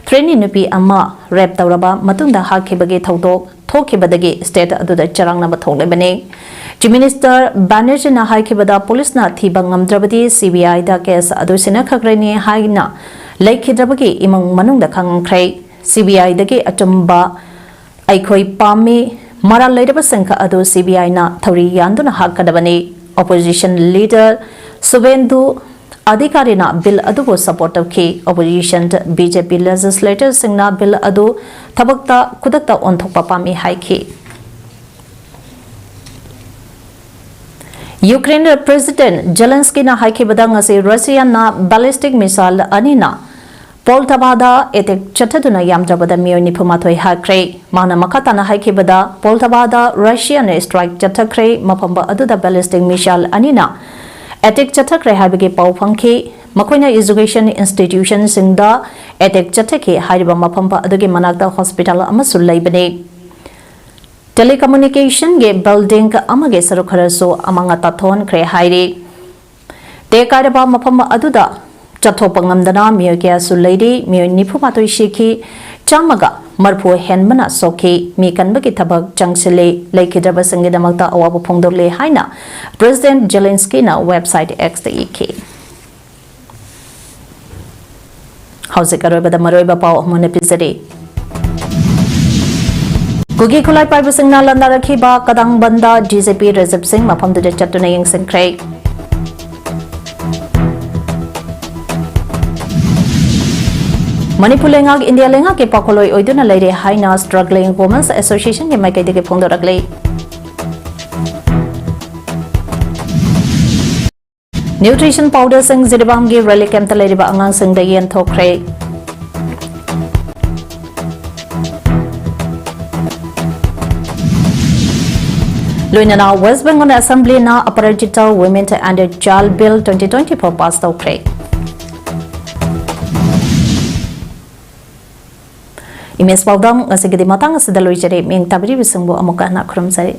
trainee ꯅꯨꯄꯤ ꯑꯃ rape ꯇꯧꯔꯕ ꯃꯇꯨꯡꯗ ꯍꯥꯠꯈꯤꯕꯒꯤ ꯊꯧꯗꯣꯛ ꯊꯣꯛꯈꯤꯕꯗꯒꯤ state ꯑꯗꯨꯗ ꯆꯔꯥꯡꯅꯕ ꯊꯣꯛꯂꯤꯕꯅꯤ꯫ Chief Minister ꯕꯦꯅꯔꯖꯤꯅ ꯍꯥꯏꯈꯤꯕꯗ, ꯄꯨꯂꯤꯁꯅ ꯊꯤꯕ ꯉꯝꯗ꯭ꯔꯕꯗꯤ CBIꯗ case ꯑꯗꯨ ꯁꯤꯟꯅꯈ꯭ꯔꯒꯅꯤ ꯍꯥꯏꯅ ꯂꯩꯈꯤꯗ꯭ꯔꯕꯒꯤ ꯏꯃꯨꯡ ꯃꯅꯨꯡꯗ ꯈꯪꯈ꯭ꯔꯦ꯫ CBIꯗꯒꯤ ꯑꯆꯨꯝꯕ ꯑꯩꯈꯣꯏ ꯄꯥꯝꯃꯤ꯫ ꯃꯔꯥꯜ ꯂꯩꯔꯕꯁꯤꯡ ꯑꯗꯨ CBIꯅ ꯊꯧꯔꯤ ꯌꯥꯟꯗꯨꯅ ꯍꯥꯠꯀꯗꯕꯅꯤ꯫ Opposition leader ꯁꯨꯚꯦꯟꯗꯨ ꯑꯙꯤꯀꯥꯔꯤꯅ bill ꯑꯗꯨꯕꯨ support ꯇꯧꯈꯤ꯫ Opposition BJP legislatorꯁꯤꯡꯅ bill ꯑꯗꯨ ꯊꯕꯛꯇ ꯈꯨꯗꯛꯇ ꯑꯣꯟꯊꯣꯛꯄ ꯄꯥꯝꯃꯤ ꯍꯥꯏꯈꯤ꯫ Ukraine President Zelenskyꯅ ꯍꯥꯏꯈꯤꯕꯗ, ꯉꯁꯤ Russiaꯅ ballistic missile ꯑꯅꯤꯅ ꯄꯣꯜꯇꯥꯚꯥꯗ ꯑꯦꯇꯦꯛ ꯆꯠꯊꯗꯨꯅ ꯌꯥꯝꯗ꯭ꯔꯕꯗ ꯃꯤꯑꯣꯏ ꯅꯤꯐꯨ ꯃꯥꯊꯣꯏ ꯍꯥꯠꯈ꯭ꯔꯦ꯫ ꯃꯥꯅ ꯃꯈꯥ ꯇꯥꯅ ꯍꯥꯏꯈꯤꯕꯗ, ꯄꯣꯜꯇꯥꯚꯥꯗ ꯔꯁꯤꯌꯥꯅ ꯁ꯭ꯇ꯭ꯔꯥꯏꯛ ꯆꯠꯊꯈ꯭ꯔꯦ, ꯃꯐꯝ ꯑꯗꯨꯗ ꯕꯦꯂꯤꯁꯇꯤꯛ ꯃꯤꯁꯥꯏꯜ ꯑꯅꯤꯅ ꯑꯦꯇꯦꯛ ꯆꯠꯊꯈ꯭ꯔꯦ ꯍꯥꯏꯕꯒꯤ ꯄꯥꯎ ꯐꯪꯈꯤ꯫ ꯃꯈꯣꯏꯅ ꯑꯦꯖꯨꯀꯦꯁꯟ ꯏꯟꯁꯇꯤꯇ꯭ꯌꯨꯁꯟꯁꯤꯡꯗ ꯑꯦꯇꯦꯛ ꯆꯠꯊꯈꯤ ꯍꯥꯏꯔꯤꯕ ꯃꯐꯝ ꯑꯗꯨꯒꯤ ꯃꯅꯥꯛꯇ ꯍꯣꯁꯄꯤꯇꯥꯜ ꯑꯃꯁꯨ ꯂꯩꯕꯅꯤ꯫ ꯇꯦꯂꯤꯀꯝꯃꯨꯅꯤꯀꯦꯁꯟꯒꯤ ꯕꯤꯜꯗꯤꯡ ꯑꯃꯒꯤ ꯁꯔꯨꯛ ꯈꯔꯁꯨ ꯑꯃꯥꯡ ꯑꯇꯥ ꯊꯣꯛꯍꯟꯈ꯭ꯔꯦ ꯍꯥꯏꯔꯤ꯫ ꯇꯦꯛ ꯀꯥꯏꯔꯕ ꯃꯐꯝ ꯑꯗꯨꯗ ꯆꯠꯊꯣꯛꯄ ꯉꯝꯗꯅ ꯃꯤꯑꯣꯏ ꯀꯌꯥꯁꯨ ꯂꯩꯔꯤ꯫ ꯃꯤꯑꯣꯏ ꯅꯤꯐꯨ ꯃꯥꯊꯣꯏ ꯁꯤꯈꯤ, ꯆꯥꯝꯃꯒ ꯃꯔꯤꯐꯨ ꯍꯦꯟꯕꯅ ꯁꯣꯛꯈꯤ꯫ ꯃꯤ ꯀꯟꯕꯒꯤ ꯊꯕꯛ ꯆꯪꯁꯤꯜꯂꯤ꯫ ꯂꯩꯈꯤꯗ꯭ꯔꯕꯁꯤꯡꯒꯤꯗꯃꯛꯇ ꯑꯋꯥꯕ ꯐꯣꯡꯗꯣꯛꯂꯤ ꯍꯥꯏꯅ ꯄ꯭ꯔꯦꯁꯤꯗꯦꯟꯠ ꯖꯦꯂꯦꯟꯁꯀꯤꯅ ꯋꯦꯕꯁꯥꯏꯠ ꯑꯦꯛꯁꯇ ꯏꯈꯤ꯫ ꯍꯧꯖꯤꯛ ꯑꯔꯣꯏꯕꯗ ꯃꯔꯨꯑꯣꯏꯕ ꯄꯥꯎ ꯑꯃꯨꯛ ꯍꯟꯅ ꯄꯤꯖꯔꯤ꯫ ꯀꯨꯀꯤ ꯈꯨꯠꯂꯥꯏ ꯄꯥꯏꯕꯁꯤꯡꯅ ꯂꯥꯟꯗꯥꯔꯛꯈꯤꯕ ꯀꯗꯥꯡꯕꯟꯗ ꯗꯤ ꯖꯤ ꯄꯤ ꯔꯥꯖꯤꯕ ꯁꯤꯡ ꯃꯐꯝꯗꯨꯗ ꯆꯠꯇꯨꯅ ꯌꯦꯡꯁꯤꯟꯈ꯭ꯔꯦ꯫ ꯃꯅꯤꯄꯨꯔ ꯂꯩꯉꯥꯛ ꯏꯟꯗꯤꯌꯥ ꯂꯩꯉꯥꯛꯀꯤ ꯄꯥꯈꯣꯜꯂꯣꯏ ꯑꯣꯏꯗꯨꯅ ꯂꯩꯔꯦ ꯍꯥꯏꯅ Struggling Women's Associationꯒꯤ ꯃꯥꯏꯀꯩꯗꯒꯤ ꯐꯣꯡꯗꯣꯔꯛꯂꯤ꯫ ꯅ꯭ꯌꯨꯇ꯭ꯔꯤꯁꯟ ꯄꯥꯎꯗꯔꯁꯤꯡ ꯖꯤꯔꯤꯕꯥꯝꯒꯤ ꯔꯤꯂꯤꯐ ꯀꯦꯝꯞꯇ ꯂꯩꯔꯤꯕ ꯑꯉꯥꯡꯁꯤꯡꯗ ꯌꯦꯟꯊꯣꯛꯈ꯭ꯔꯦ꯫ ꯂꯣꯏꯅꯅ West Bengal Assemblyꯅ Aparajita Women and Child Bill twenty twenty-four pass ꯇꯧꯈ꯭ꯔꯦ꯫ ꯏꯃꯦꯖ ꯄꯥꯎꯗꯝ ꯉꯁꯤꯒꯤꯗꯤ ꯃꯇꯥꯡ ꯑꯁꯤꯗ ꯂꯣꯏꯖꯔꯦ꯫ ꯃꯤꯠꯌꯦꯡ ꯇꯥꯕꯤꯔꯤꯕꯁꯤꯡꯕꯨ ꯑꯃꯨꯛꯀ ꯍꯟꯅ ꯈꯨꯔꯨꯝꯖꯔꯤ꯫